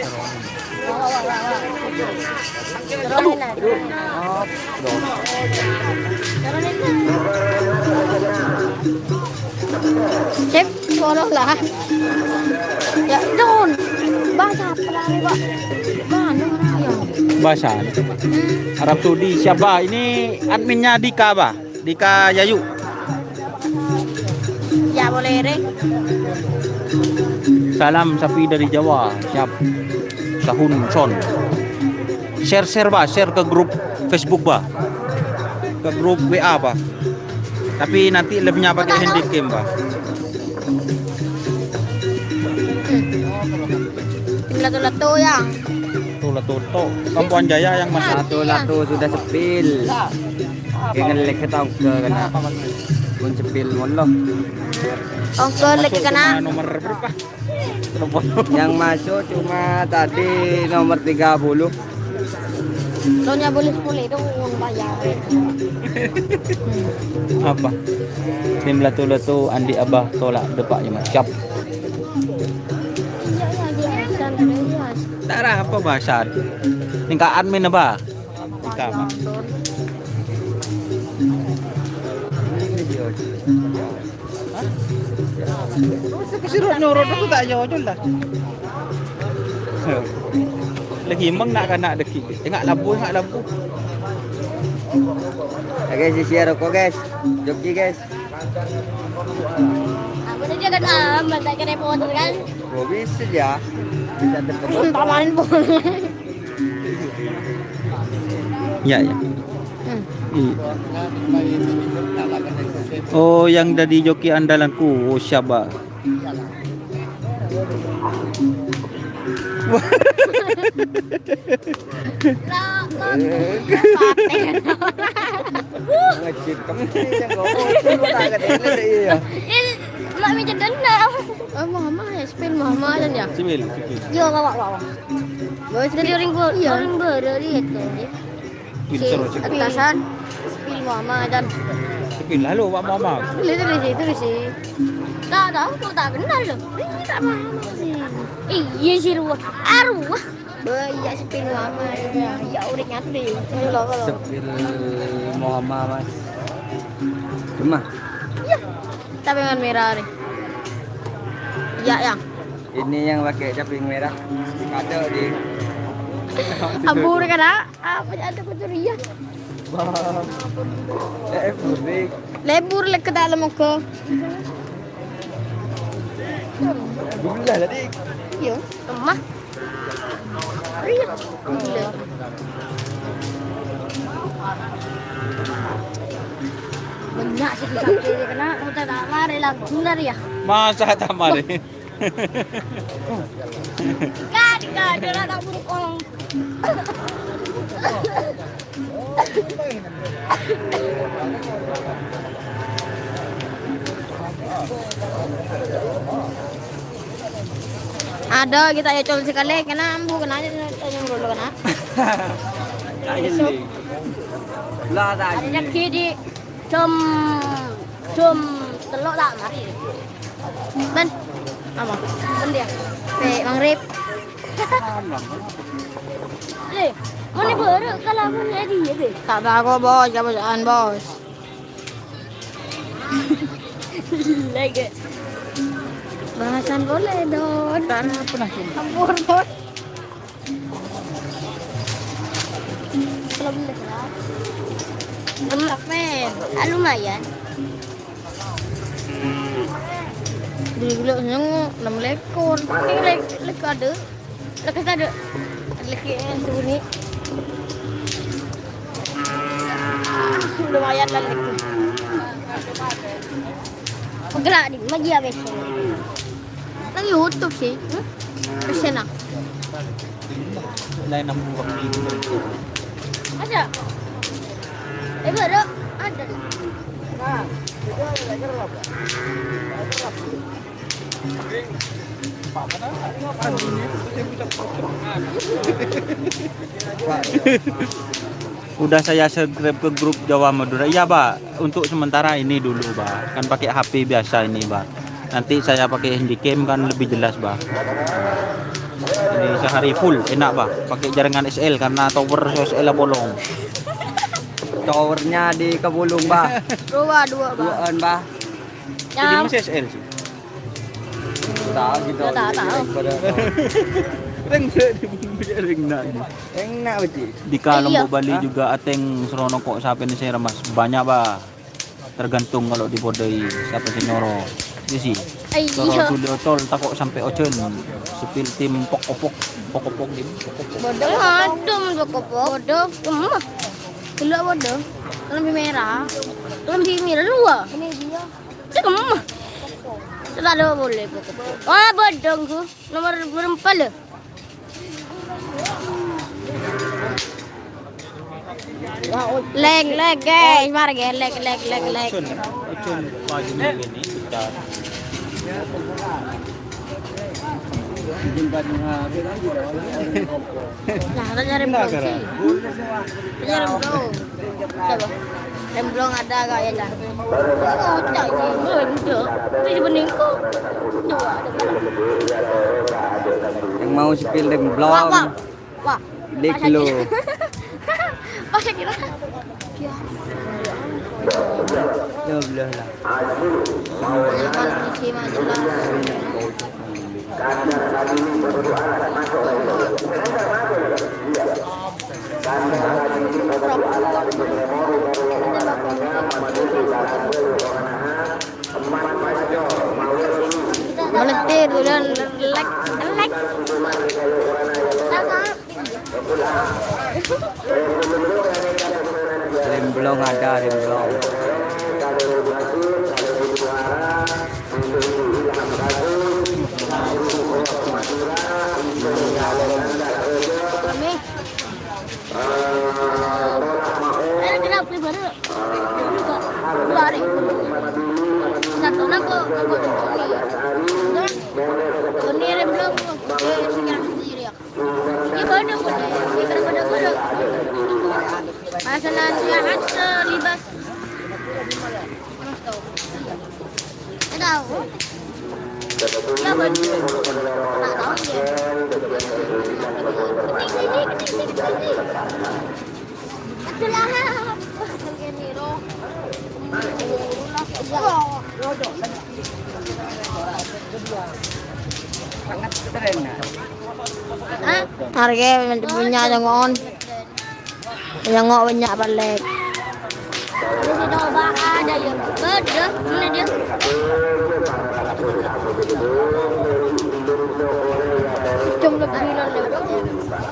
Cep, tolonglah. Ya, Don. Bahasa apa lagi, Pak? Mana ya? Bahasa. Hmm. Arab Saudi siapa? Ini adminnya Dika, Bah. Dika Yayu. Ya, boleh, Re. Salam sapi dari Jawa. Siap. Sahun Son. Share, share, Bah. Share ke grup Facebook, Bah. Ke grup W A, Bah. Tapi nanti live-nya pakai handycam, Bah. Hmm. Tim Lato-Lato, ya. Tuh, Lato-Lato. Kampuan Jaya yang masih. Lato-Lato sudah sepil. Kèngèng lèkè tongkè kèna. Pon sepil mon lo. Tongkè lèkè kèna. Nomor berapa? Yang masuk cuma tadi nomor tiga puluh. Lo nya boleh sepuluh itu uang bayar. Apa? Tim Lato-Lato, Andi Abah tolak depak ya, Mas. Siap. Iya, iya, iya. Santai, iya. Tara apa bahasa? Tingkah admin apa? Tingkah apa? Hah? Terus ke sirut nyurut aku tak jauh lah. Lagi emang nak kanak deki. Tengok lampu, tengok lampu. Oke, sisi rokok, guys. Joki, guys. Aku tadi kan aman, tak kena foto kan? Gua bisa ya. Bisa terkebun. Paman pun. Ya, ya. Hmm. Iya. Oh, yang jadi joki andalanku. Oh, siapa? Ngejit kempi yang ngomong, itu tak ada ini, iya. Ih, mak meja dendam. Oh, mama ya, spill mama dan ya. Spill, spill. Yo, bawa, bawa. Bawa spill. Jadi orang bo-, iya. Orang baru dia tuh. Spill, si seru, spill. Atasan, spill mama dan. Spill lalu, Pak Mama. Itu, itu sih, itu sih. Tak tahu, kok tak kenal loh. Ini tak paham sih. Iya sih, ruwet. Aruh. Bâh, iyâ, sepil mama, iyâ. Iyâ, orèng ngantre. Sepil mama, Mas. Cuma. Iyâ. Tapè ngan mèra, rè. Iyâ, Yang. Ini yang pakai caping merah. Kado di. Ampun, kan, ah? Apa ada kucuriga? Eh, eh, burik. Lebur lek ke dalam, oke. Gula tadi. Iya. Lemah. Iya. Gula. Banyak sih bisa kena, udah tak mari lagu bener ya. Masa tak mari? Kan, kan, dia tak buruk orang. Ada kita ya, col sekali, kena ambu, kena aja, tanya dulu, kena. Lah, tadi. Ada lagi di jam, jam telok tak mari. Ben. Apa? Ben dia. Pe, maghrib. Eh, mana baru kalau aku nyari ya, deh. Tak tahu, Bos. Siapa jalan, Bos? Lagi. Bahasan boleh, Don. Tak ada apa nak. Ampun, Bos. Belum deh, ya. Lemak, men. Ah, lumayan. Di gula nyong enam lekor. Ini lek, lek ada. Lek ada. Lek yang sembunyi. Lumayan lah lek. Peggerak di, magi habis. Nang YouTube sih. Hmm? Pesen ah. Lain nang buang di. Ada. Eh, baru ada. Nah, itu ada lagi apa? Pak, mana? Pak, ini, ini, ini, ini, ini. Udah saya subscribe ke grup Jawa Madura. Iya, Pak. Untuk sementara ini dulu, Pak. Kan pakai H P biasa ini, Pak. Nanti saya pakai handycam kan lebih jelas, Pak. Ini sehari full, enak, Pak. Pakai jaringan S L karena tower S L bolong. Towernya di Kebulung, Bah. Dua, dua, Bang. Duaan, Bah. Ya. Ini masih S L sih. Tahu gitu. Ya, tak tahu. Reng, reng, reng, nak. Reng, nak, Pak. Di Kalong Iya. Bali Hah? juga ateng serono kok sampai ini saya, Mas. Banyak, Bah. Tergantung kalau dipodai siapa sing nyoro. Ini sih. Ai, Coro iya. Julio Tol tako' sampai ojen. Sepil tim pok-opok, pok-opok tim. Bodoh. Aduh, bodoh. Bodoh. Gemma. Dulu bodoh. Kelambi merah. Kelambi merah dua. Ini dia. Cek gemma. Sudah ada boleh pok-opok. Wah, bodoh ku. Nomor berempat loh. Lag, lag, guys. Mari, guys. Lag, lag, lag, lag. Ojen, ojen, pagi ini kita. Nah, tanya Remblong sih. Tanya Remblong. Coba. Remblong ada gak ya, Cak? Kocak sih. Oh, enggak. Itu sebenarnya kok. Coba, ada. Yang mau spill Remblong. Wah, wah. Wah. Leg lo. Pas saya kira. Ya. Ya, belah lah. Jangan isi majalah. Melentir, udah lag, lag. Remblong ada, Remblong. Rame. Ayo, kenapa baru? Dua hari. Satu orang kok, kok Tony. Tony Remblong. Eh, sekarang sendiri ya. Iya, bener, bener. Iya, bener, bener. Masalah sehat, eh, libas. Mas tahu. Tahu. Iya, bener. Tak tahu dia. Itulah. Hah? Harga punya jangan. Nyongo' bannya' palèng. Terus itu apa? Ada ya. Beda. Mana dia? Cecom lebih lele.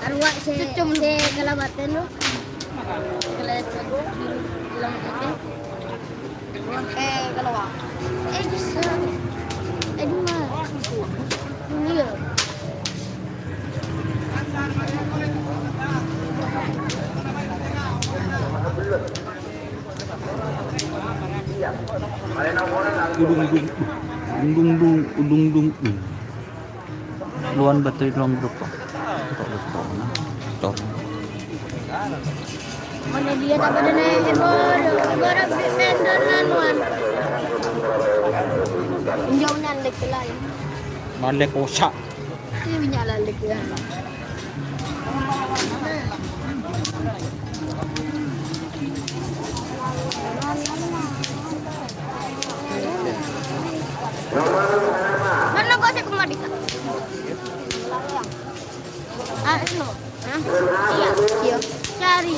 Arwah se, Cecom se kalabaten lo. Kalabaten lo. Eh, keluar. Eh, bisa. Eh, dua. Iya. Udung dung, udung dung dung. Luan baterai ruang grup. Tok, tok, nah. Tok. Mana dia tak pada naik, eh, bodoh. Bodoh, beli vendor laluan. Jauhnya ndek lain. Malek kosak. Ini minyak lalek ya. Mana kok saya kembali? Ah, anu. Hah? Iya. Iya. Cari.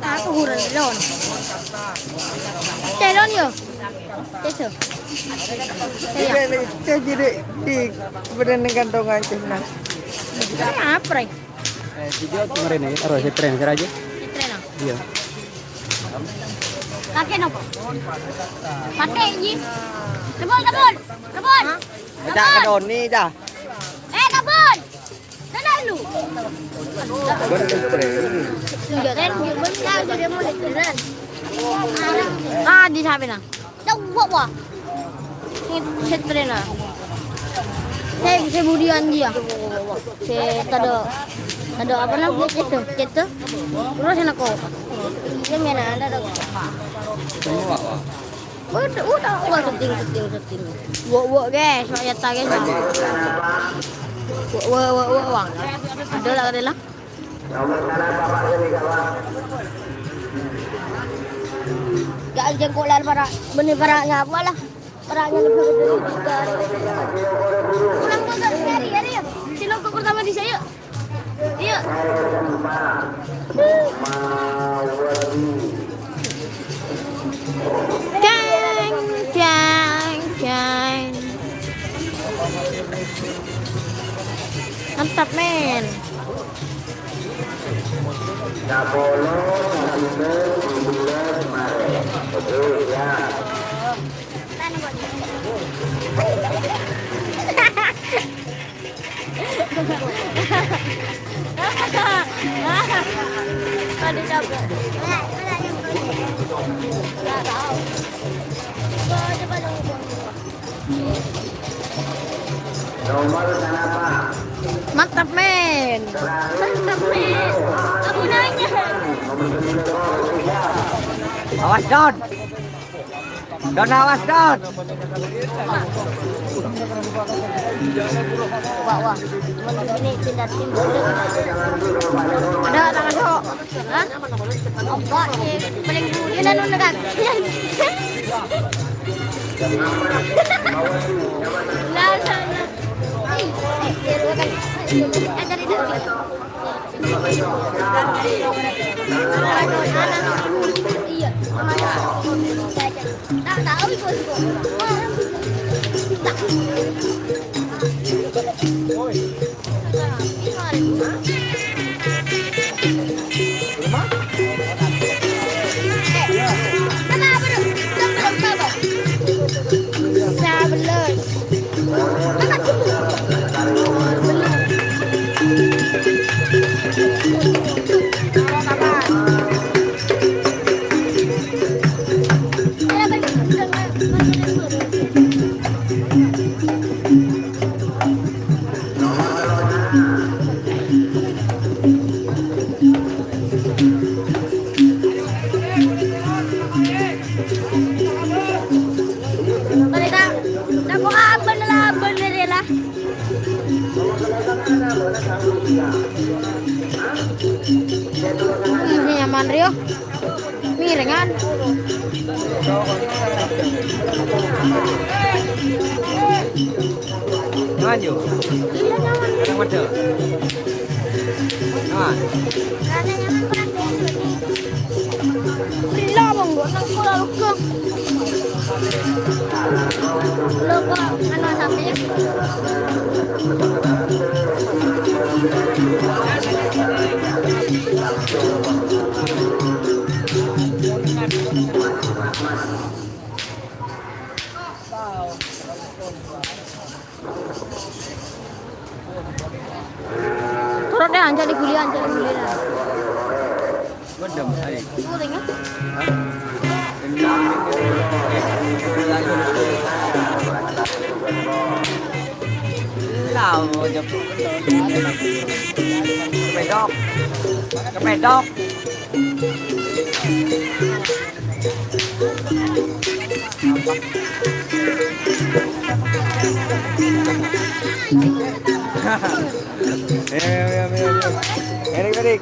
Aku kurang lon. Celon yo. Ceso. Saya. Saya jadi di berenang kantongan cina. Apa, Ray? Eh, video kemarin ini, terus si tren, kira aja. Si tren, ah? Iya. Pakai nopo? Pakai ini. Kebun, kebun, kebun. Baca ke Doni, dah. Eh, kebun. Sana lu. Ah, di sampingnga. Wah, wah. Sè trèna. Sè, sè budiyân jiyâ. Sè tadâ', tadâ' apa namanya, cèdâ, cèdâ. Terros ana' ko. Iyâ, mèna ana' tadâ'. Udah, udah, wah, syuting, syuting, syuting. Wah, wah, guys, wah, ya, guys. Wah, wah, wah, wah, wah. Ada lah, ada lah. Gak jengkol lah, para, bener para ngapa lah? Para nyali bener. Pulang kok nyari, ya, ya. Si Longkok pertama di saya. Iya. Jeng, jeng, jeng. Mantap, men. Oke, ya. Aduh, capek. Nggak tahu. Coba, coba dong. Nomor berapa? Mantap, men. Mantap, men. Aku nanya. Awas, Don. Don, awas, Don. Wah, wah. Ini pindah tim. Ada, ada, ada. Hah? Apa sih? Paling dulu dia nanu kan. Lah, lah, lah. Eh, eh, dia dua kan. Eh, dari dulu. Mereka, aku abang lah, abang dari lah. Ini nyaman, Rio. Miringan. Ngan, yo. Nang wedde. Ngan. Gila, Bang, gua nang sekolah lu ke. Lo kok nganu sampe? Toro' deh, anca' diguli, anca' diguli, nah. Godem, ayo. Guling, ya? Hah? Ini, ini, ini. Lau, jep. Kepedok. Kepedok. Ayo, ayo, ayo, ayo. Erik, Erik.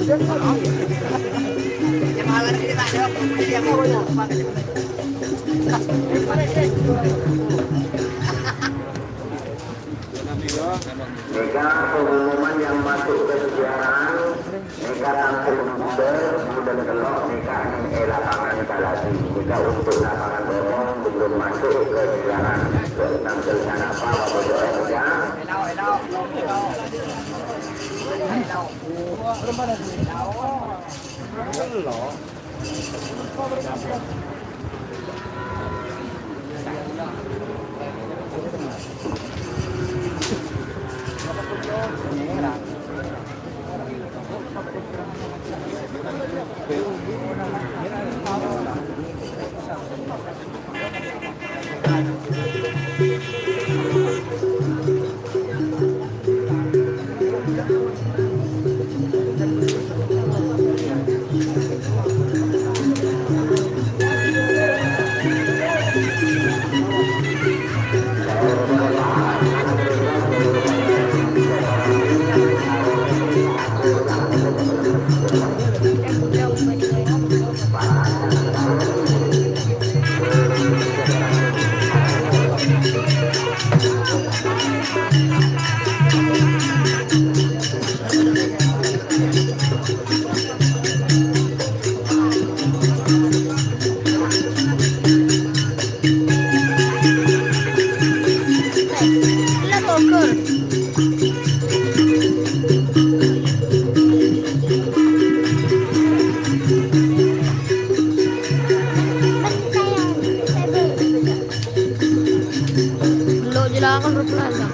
Nèka pengumuman yang masuk ke kejuaraan, nèka sampun bubar, bulân tello' nèka è lapangan Kaladi. Nèka untuk lapangan umum belum masuk ke kejuaraan. Tampil sanapa, Bapak Ibu, ya? Lo' jelakan rupanya.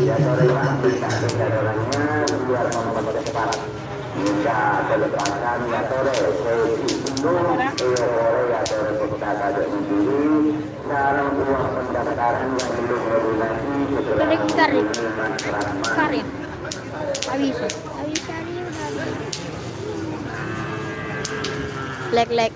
Ya, sore, Pak. Minta pindah orangnya biar mempercepat. Minta kecepatan, ya, sore. Sesi belum, eh, sore, ya, sore, kita kaget sendiri. Sareng buah pendaftaran yang belum melunasi segera Kering, kering. Hubungi Mas Rahman. Kering. Awis. Lek, lek.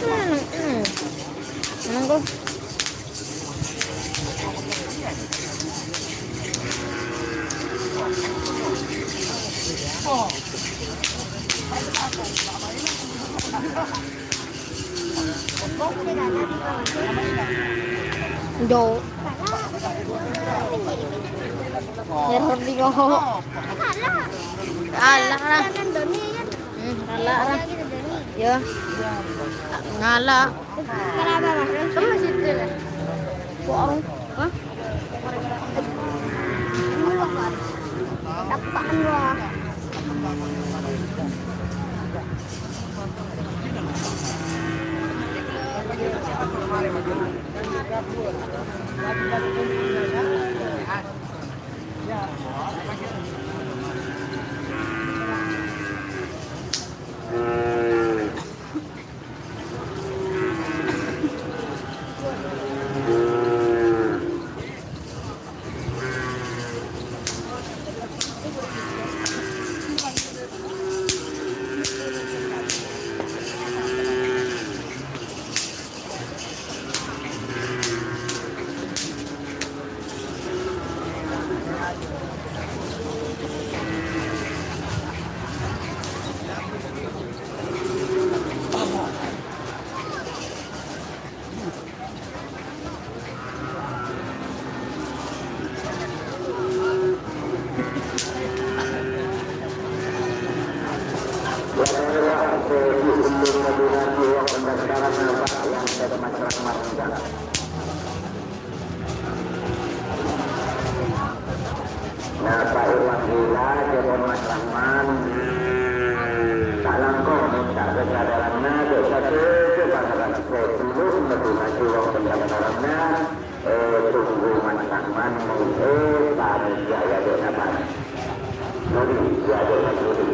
Hmm, hmm. Nangko. Yo. Error di kok. Alah, lah. Hmm, alah, lah. Ya. Ngalah. Kok orang? Hah? Apaan, wah? Napa Irwan Gila, Jepon Mas Rahman. Salangkong minta kesadaranna, dosa kece pangeran sebelum metu maju wong pendaftaranna, eh, tunggu Mas Rahman, eh, panitia ya, Dek, napa? Nuri, ya, Dek, Mas Nuri.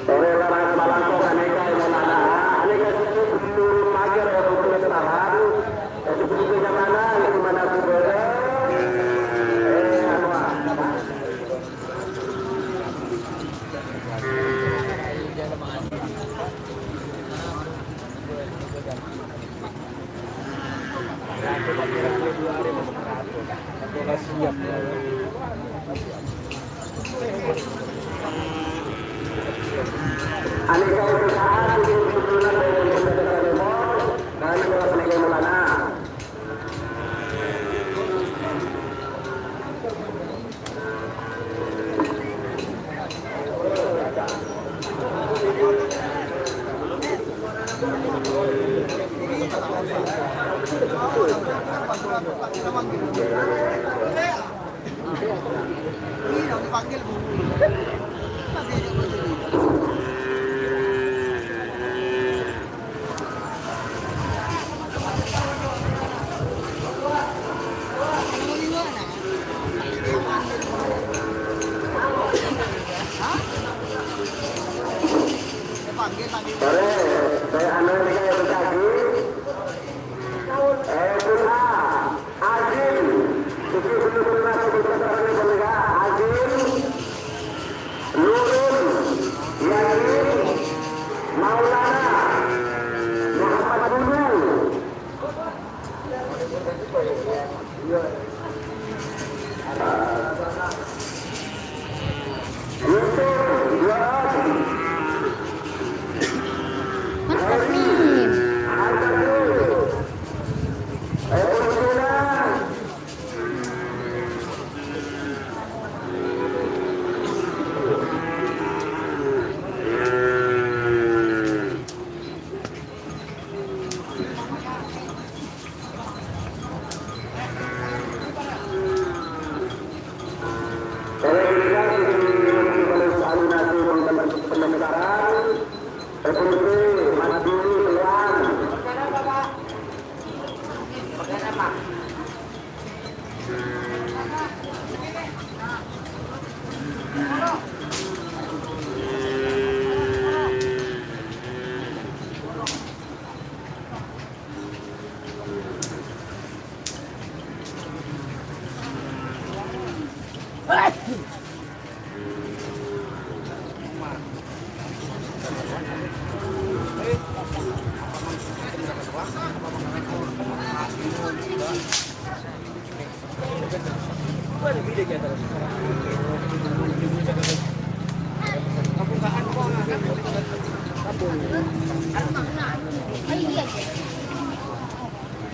Ore laras malangko ganeka e Maulana, ganeka sesuatu pagar e Bukit Tahan, e Bukit Nyamana, di mana kubur, eh, anu, ah. Ore, saya anu ini kayak lagi. Eh, Bun A, Azim, di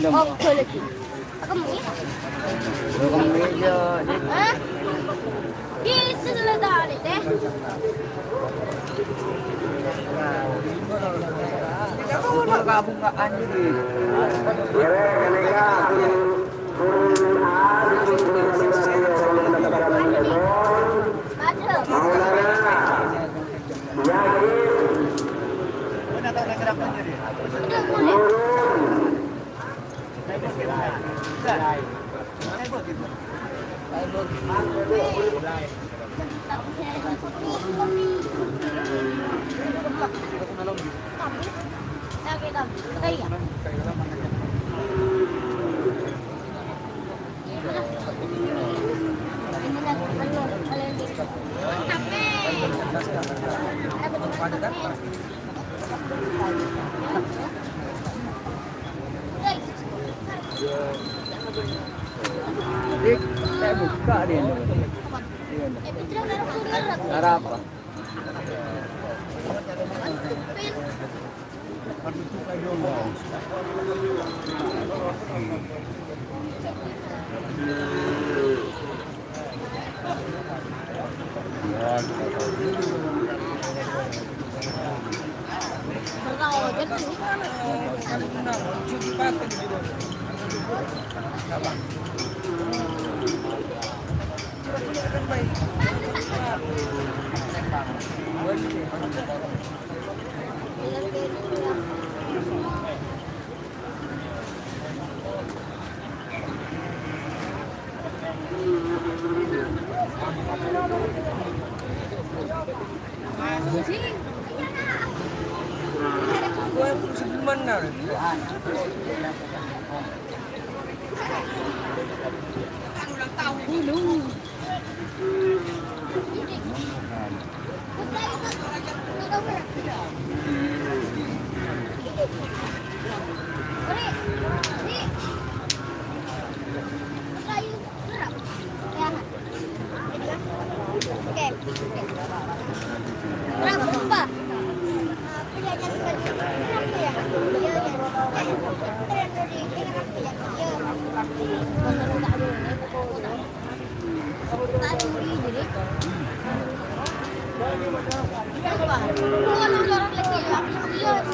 Oke lagi. Aku mau. Hah? Bisa selesai teh. Dik, saya buka dia. Iya, Mbak. Cara apa?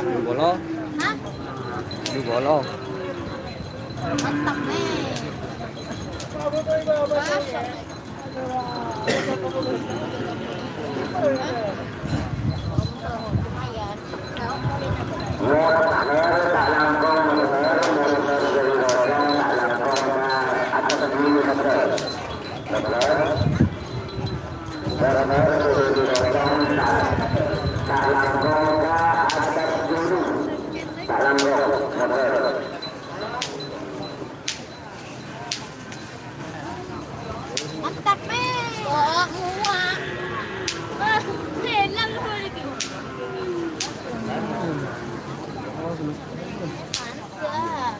Dubolo. Dubolo. Mantap, men. Oh, muak. Ah, enak loh ini. Mantap.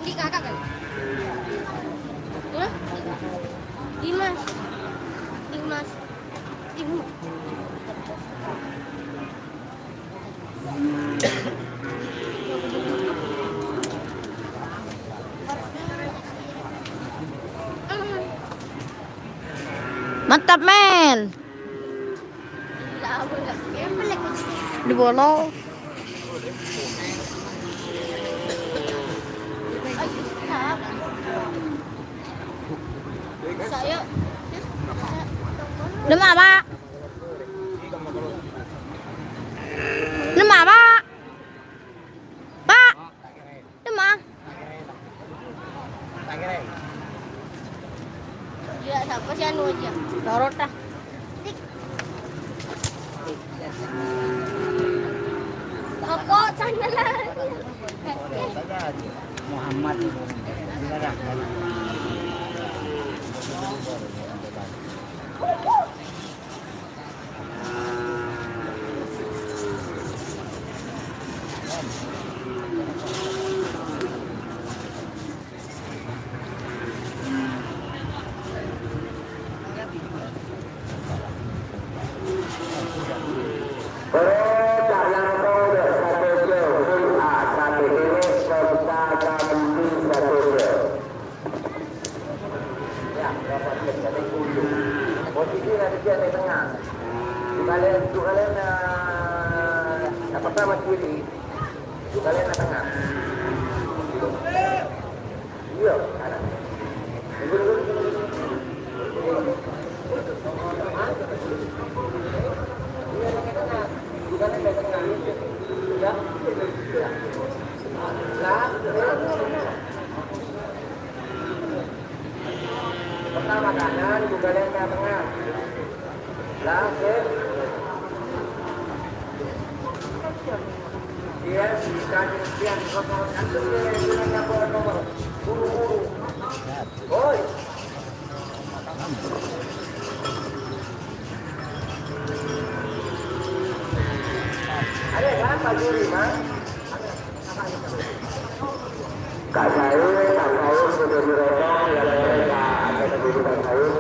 Ini kakak kan? Hah? Dimas. Dimas. Dimas. Mantap, men. Dubolo. Lemma', Pak. Lemma', Pak. Pak. Lemma'. Iyâ, sapa sè anu aja? Lorot, ah. Rokok sana lah. Muhammad. Perintah yang tolak satu jam, A satu ini serta kabudi satu jam. Ya, dapat jadi guru. Posisi lagi dia di tengah. Di kalian, di kalian, eh, yang pertama kiri. Di kalian di tengah. Iya, kanan. Tunggu dulu. Iya, di tengah. Di kalian di tengah. Ya. Ya. Lah, pertama kanan, juga yang ke tengah. Lah, sip. Iya, bisa demikian. Nomor satu, ya, bilang nomor, nomor. Buru-buru. Oi. Ada apa, Juri, Mas? Kak Said, Kak Said sudah dirotong, ya, Kak Said, Kak Said.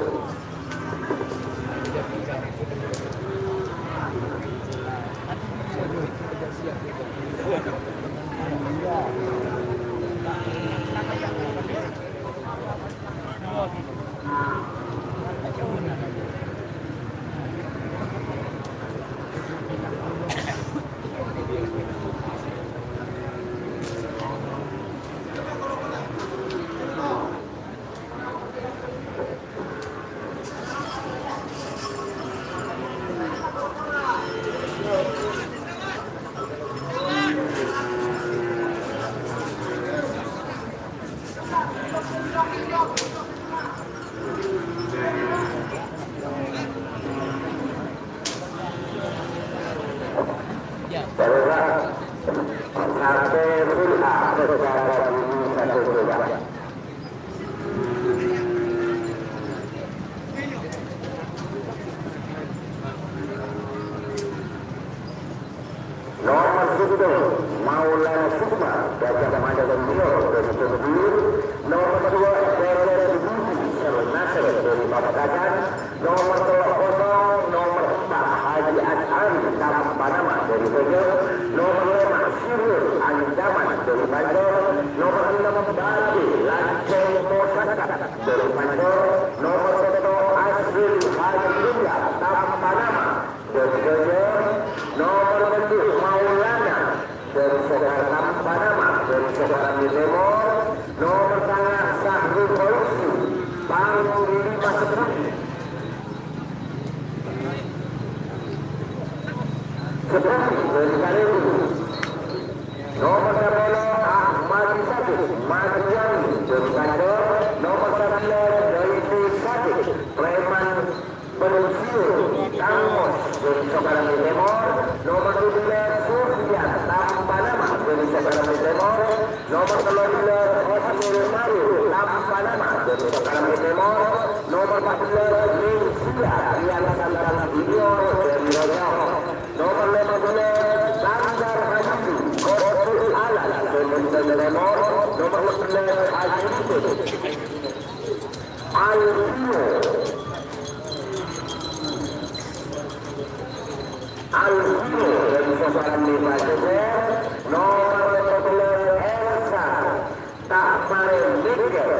Darurat sampai full A secara resmi satu juta. Nomor satu, Maulana Sukma, Gajah Mada Senior dari Cianjur. Nomor dua, Dara Budi Sel Nasr dari Pamekasan. Nomor tello kosong, nomor empat, Haji As'ari, Tampanama dari Bogor. Nomor lima, Sirul Ancaman dari Pancor. Nomor enam, Babe Lanceng Musaka dari Pancor. Nomor pitu, Asrul Haji Dunya, Tampanama dari Bogor. Nomor pitu, Maulana dari Soekarno Panama, dari Soekarno Timur. Nomor sanga, Sahru Fauzi, Panglima Seperti. Seperti dari Kalebu. Nomor sepuluh, Ahmad Sajid, Madriani, dari Kantor. Nomor sembilan, Zaidi Sajid, Preman Pensiun, Kangmos, dari Soekarno Timur. Nomor tujuh belas, Sufyan Tampanama, dari Soekarno Timur. Nomor tello belas, Hosnil Maruf, Tampanama, dari Soekarno Timur. Nomor empat belas, Linsia Rian Santang Junior, dari Rojong. Nomor lima belas, Sandar Haji, Kopi Alas, dari Timur. Nomor enam belas, Haji Yusuf. Alvino. Alvino dari Soekarno Pasir. Nomor lima belas, Elsa Tamare Miguel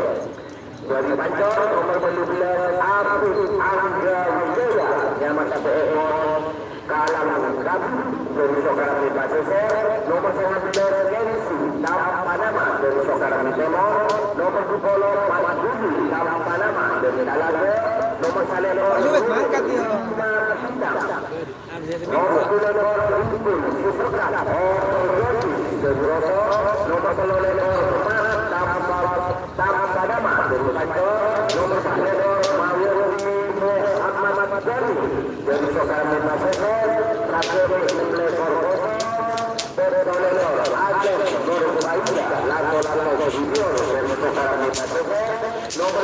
dari Pancor. Nomor tujuh belas, Apit Angga Wijaya, nyama satu ekor. Kalang Kabudi dari Soekarno Pasisir, nomor sangabelas Kensi Tampanama dari Soekarno Timur, nomor dua puluh Mas Budi Tampanama dari Talaga, Suwet mangkat, ya. Nomor tello lekor, Semarang, Tampa, Tampa Dama, nomor tello lekor, Mario Muhammad Ghani, dari Sokaramin Pasir, terakhir, enam lekor, Nomor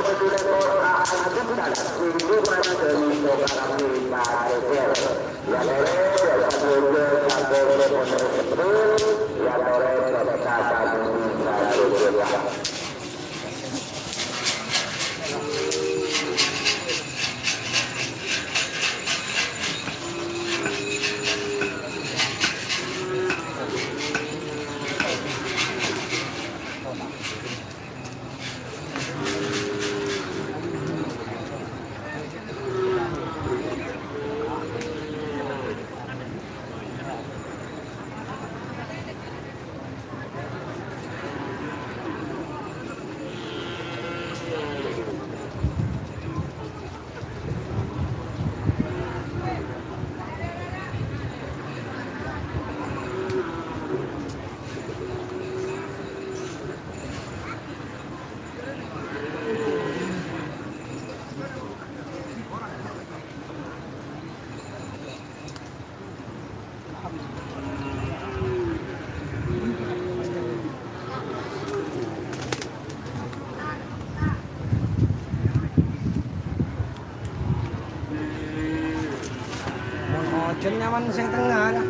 Mon ojan nyaman sing tengnga, ya.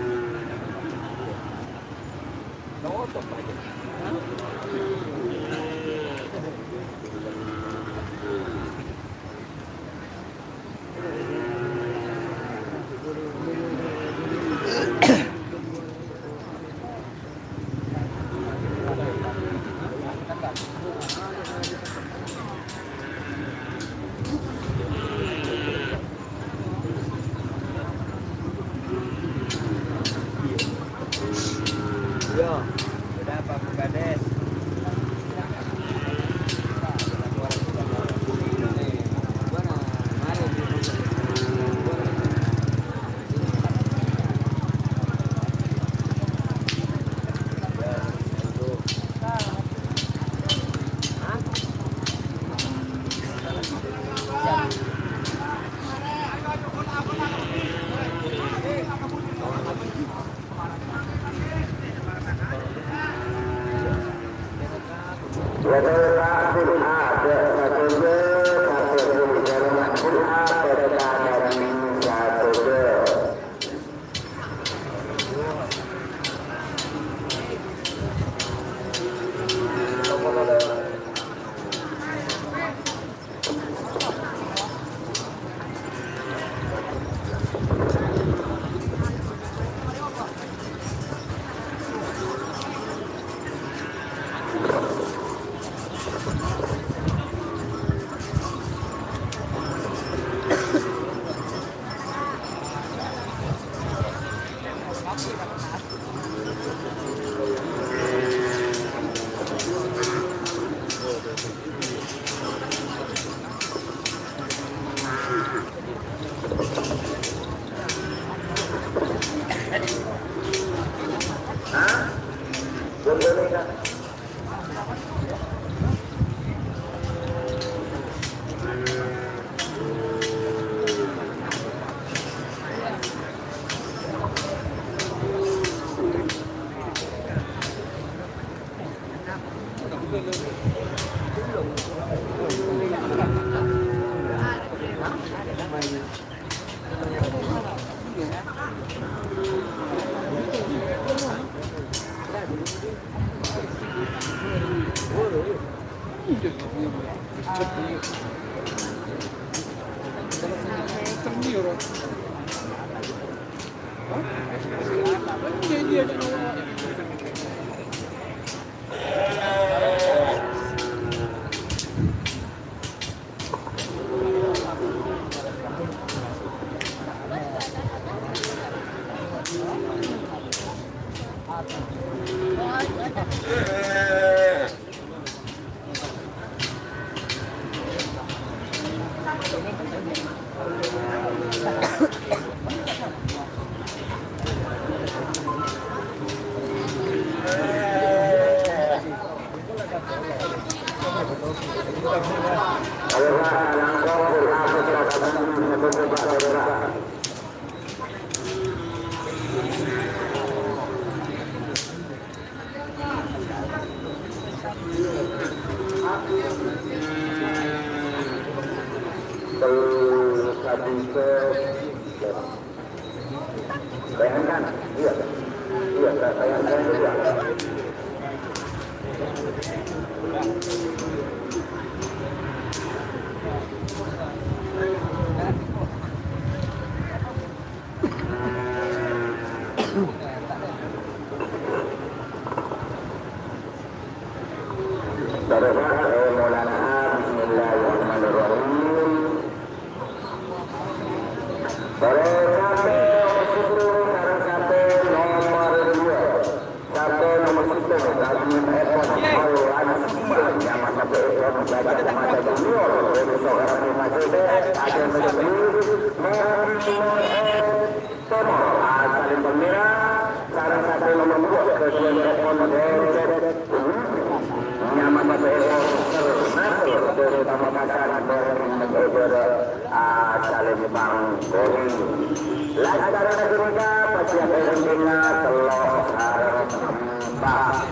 Bayangkan, iya, iya, bayangkan, iya. Bismillahirrahmanirrahim. Para sampè' nomor sepuluh sareng sampè' nomor dua. Sampè' nomor sepuluh, Tajim Epon, Maulana Sumba, nyama sampè' Epon, Gajah Mada Junior, Reni Soekarno Masjid, Aceh Merdeka, Merdeka, Temor, Salim Palmera, sareng sampè' nomor dua, Kejuan Epon, Dede, nyama sampè' Epon, Nasr, Dede Pamekasan, Merdeka, Salim Bang Kori. Lantaran ghânèka, pajhiyâ pèntingnga tello' sareng empa'.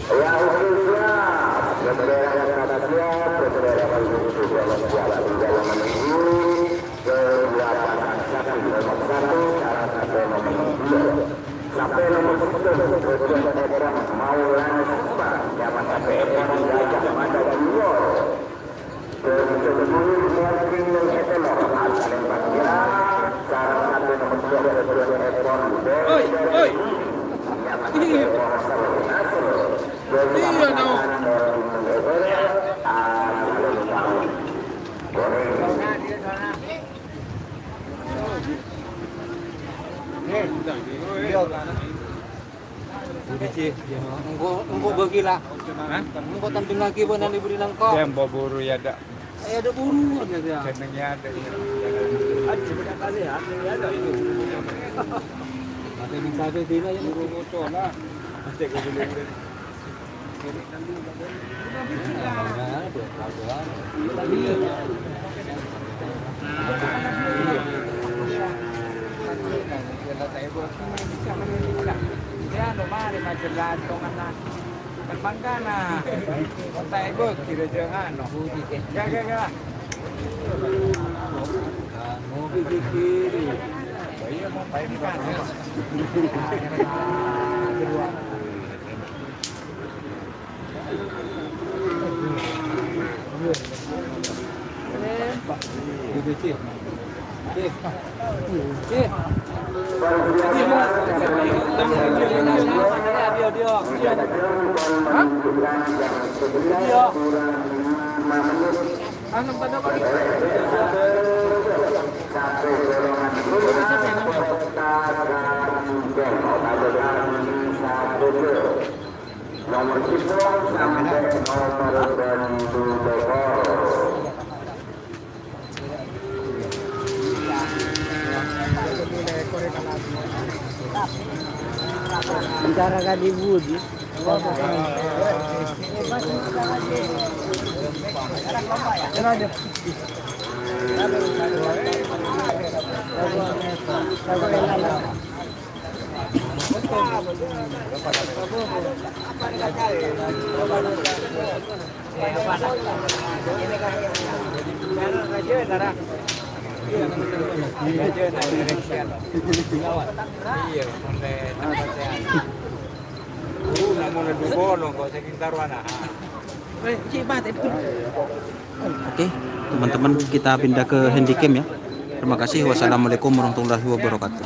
Ya, oke, siap. Saudara yang kata siap, saudara yang kata siap, tinggal menunggu kedua pasang sapi nomor satu, syarat satu nomor dua. Sapi nomor satu, kedua ekor Maulana Sumba, nyama sapi ekor Gajah Mada Junior. Oi, oi. Iya, dong. Budi, Ci. Engko', engko' bâgi la. Hah? Engko' tandhingngaghi bân Budi nangko. Tempo buru ya, dak. Eh, ada buru aja ya. Jenengnya ada ya. Aduh, udah kali ya, ada itu. Ada yang sampai bila ya. Buru motor lah. Ada ke dulu. Nomor sepuluh sampai nomor dua puluh. Bicara ka di budi. Oke, teman-teman, kita pindah ke handycam ya. Terima kasih. Wassalamualaikum warahmatullahi wabarakatuh.